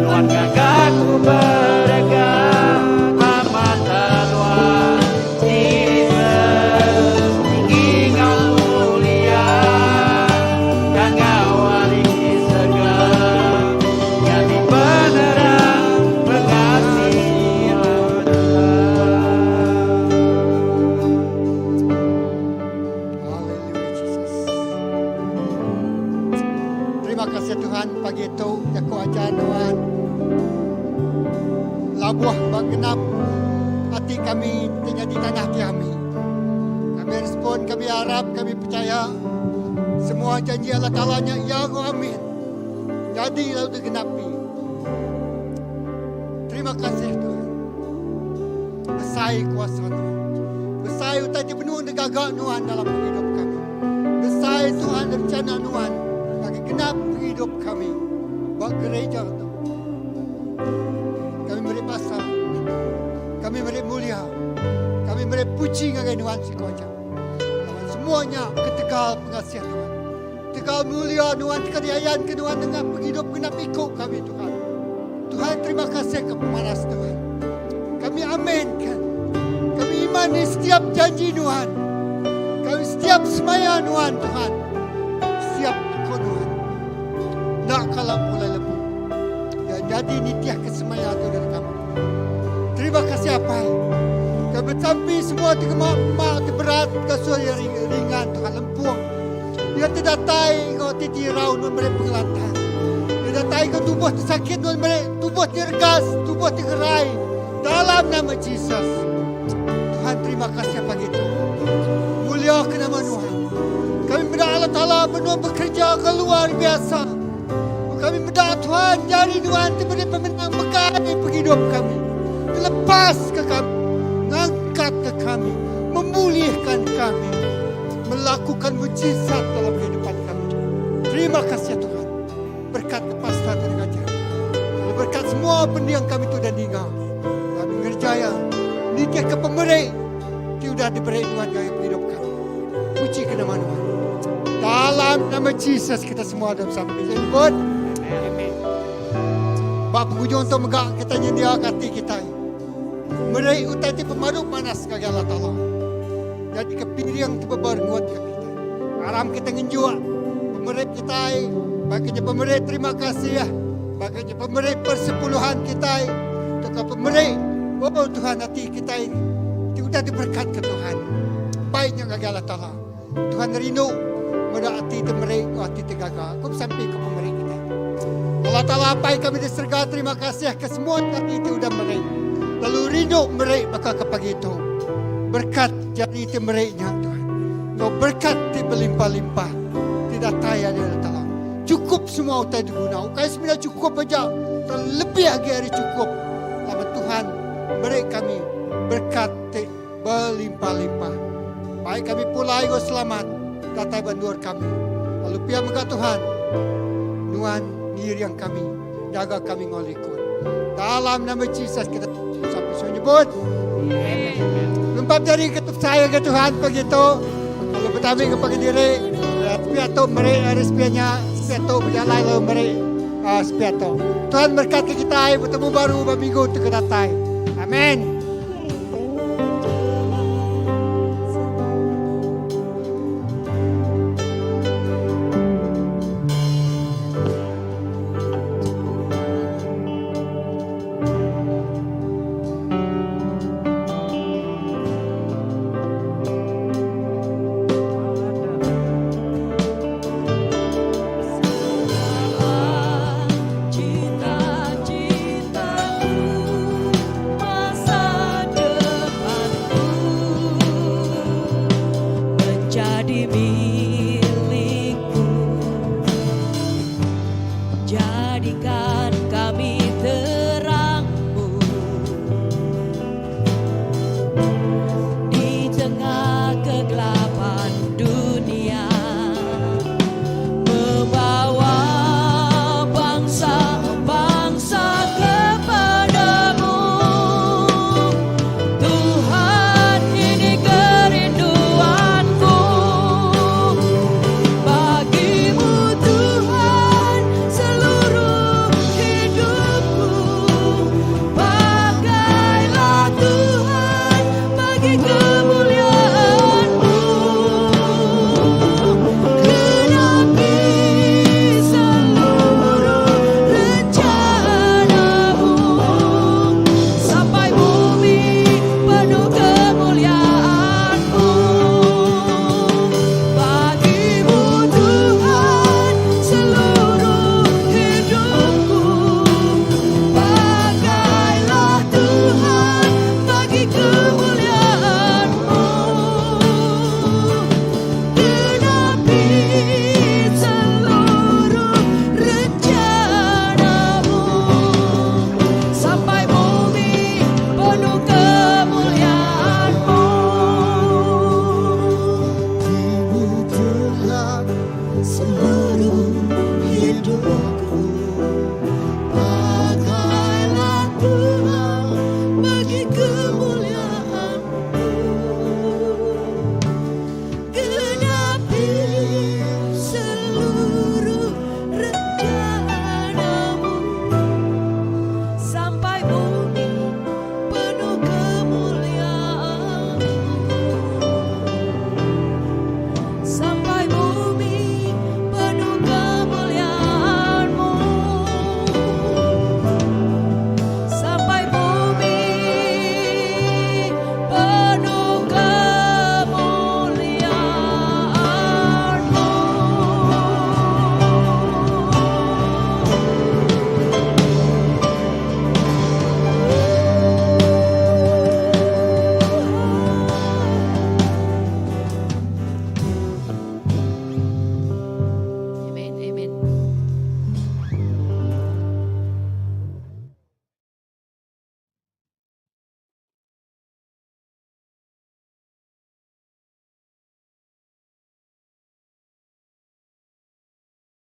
Nuan ngaga ku berega ba mata Nuan. Jesus, tinggi enggau mulia, Kangau ari surga, Nyadi penerang pengasih Nuan Tuhan. Haleluya Jesus. Terima kasih Tuhan pagi tu jaku ajar Nuan. Labuh ba genap ati kami ti nyadi tanah ti ami. Kami respon, kami arap, kami percaya semua janji Allah Taala nya ya enggau amin. Nyadi lalu digenapi. Terima kasih Tuhan. Besai kuasa Nuan. Besai utai ti benung digaga Nuan dalam pengidup kami. Besai Tuhan rencana Nuan bagi genap pengidup kami ba gereja tu. Kami meri basa. Kami meri mulia. Kami meri puji ngagai Nuan siku aja. Laban semua nya ketegal pengasih Nuan. Tegal mulia Nuan teka diayanka Nuan nengah pengidup genap iku kami Tuhan. Tuhan terima kasih ke pemaras Tuhan. Kami aminkan. Kami imani setiap janji Nuan. Kami setiap semaya Nuan Tuhan. Setiap aku Nuan. Enda kala pulai lebu. Ya nyadi nitih ke semaya tu dari kami. Terima kasih Apai. Kami besampi semua ti ngema ema ti berat ngasuh iya ringan Tuhan lempung. Iya ti datai enggau ati ti irau nuan meri pengelantang. Iya datai enggau tubuh ti sakit nuan meri tubuh ti regas, tubuh ti gerai. Dalam nama Jesus. Tuhan terima kasih pagi tu. Mulia ke nama Tuhan. Kami meda Allah Ta'ala menua bekerja ke luar biasa. Kami meda Tuhan jari Tuhan ti beri pemenang megai penghidup kami. Terlepas ke kami. Ngangkat ke kami. Memulihkan kami. Melakukan mujizat dalam kehidupan kami. Terima kasih Tuhan. Berkat ke pastor dan ngajar. Lalu berkat semua pendiang kami tu dan ninga. Kami ngerjaya. Nitih ke pemeri. Ti udah diberi Tuhan gaya penghidup kami. Puji ke nama Tuhan. Dalam nama Jesus kita semua dalam sampai sebut. Amen. Bak penghujung tu megak kita nyendia hati kita. Meri utai ti pemadu panas ke Allah Ta'ala. Jadi ke piring ti beberngut ke kita. Aram kita ngenjuk pemeri kita. Baginya pemeri terima kasih ya. Baginya pemeri persepuluhan kita. Tukar pemeri. Oh Tuhan hati kita ini. Ti udah diberkat ke Tuhan. Baiknya ngagai Allah Ta'ala. Tuhan rindu. Meda hati ti meri, hati ti gaga. Aku sampai ke pemeri kita. Allah Ta'ala apai kami di serga terima kasih ke semua hati ti udah meri. Lalu rindu meri maka ke pagi itu. Berkat jadi ti merinya Tuhan. Kau berkat ti berlimpah-limpah. Tidak taya dia Allah Ta'ala. Cukup semua utai diguna. Ukai sebenarnya cukup aja. Terlebih lagi hari cukup. Lama Tuhan beri kami berkat ti berlimpah-limpah. Baik kami pulai go selamat datai bandur kami. Lalu pihak mega Tuhan Nuan ngiring kami, jaga kami ngolikun. Dalam nama Jesus kita sampai semua nyebut. Lempap jari ke saya ke Tuhan begitu. Kalau bertami ke pagi diri, sepiak tu meri hari sepiaknya, sepiak tu berjalan lalu meri sepiak tu. Tuhan berkat ke kita bertemu baru minggu tu ke datai. Amin.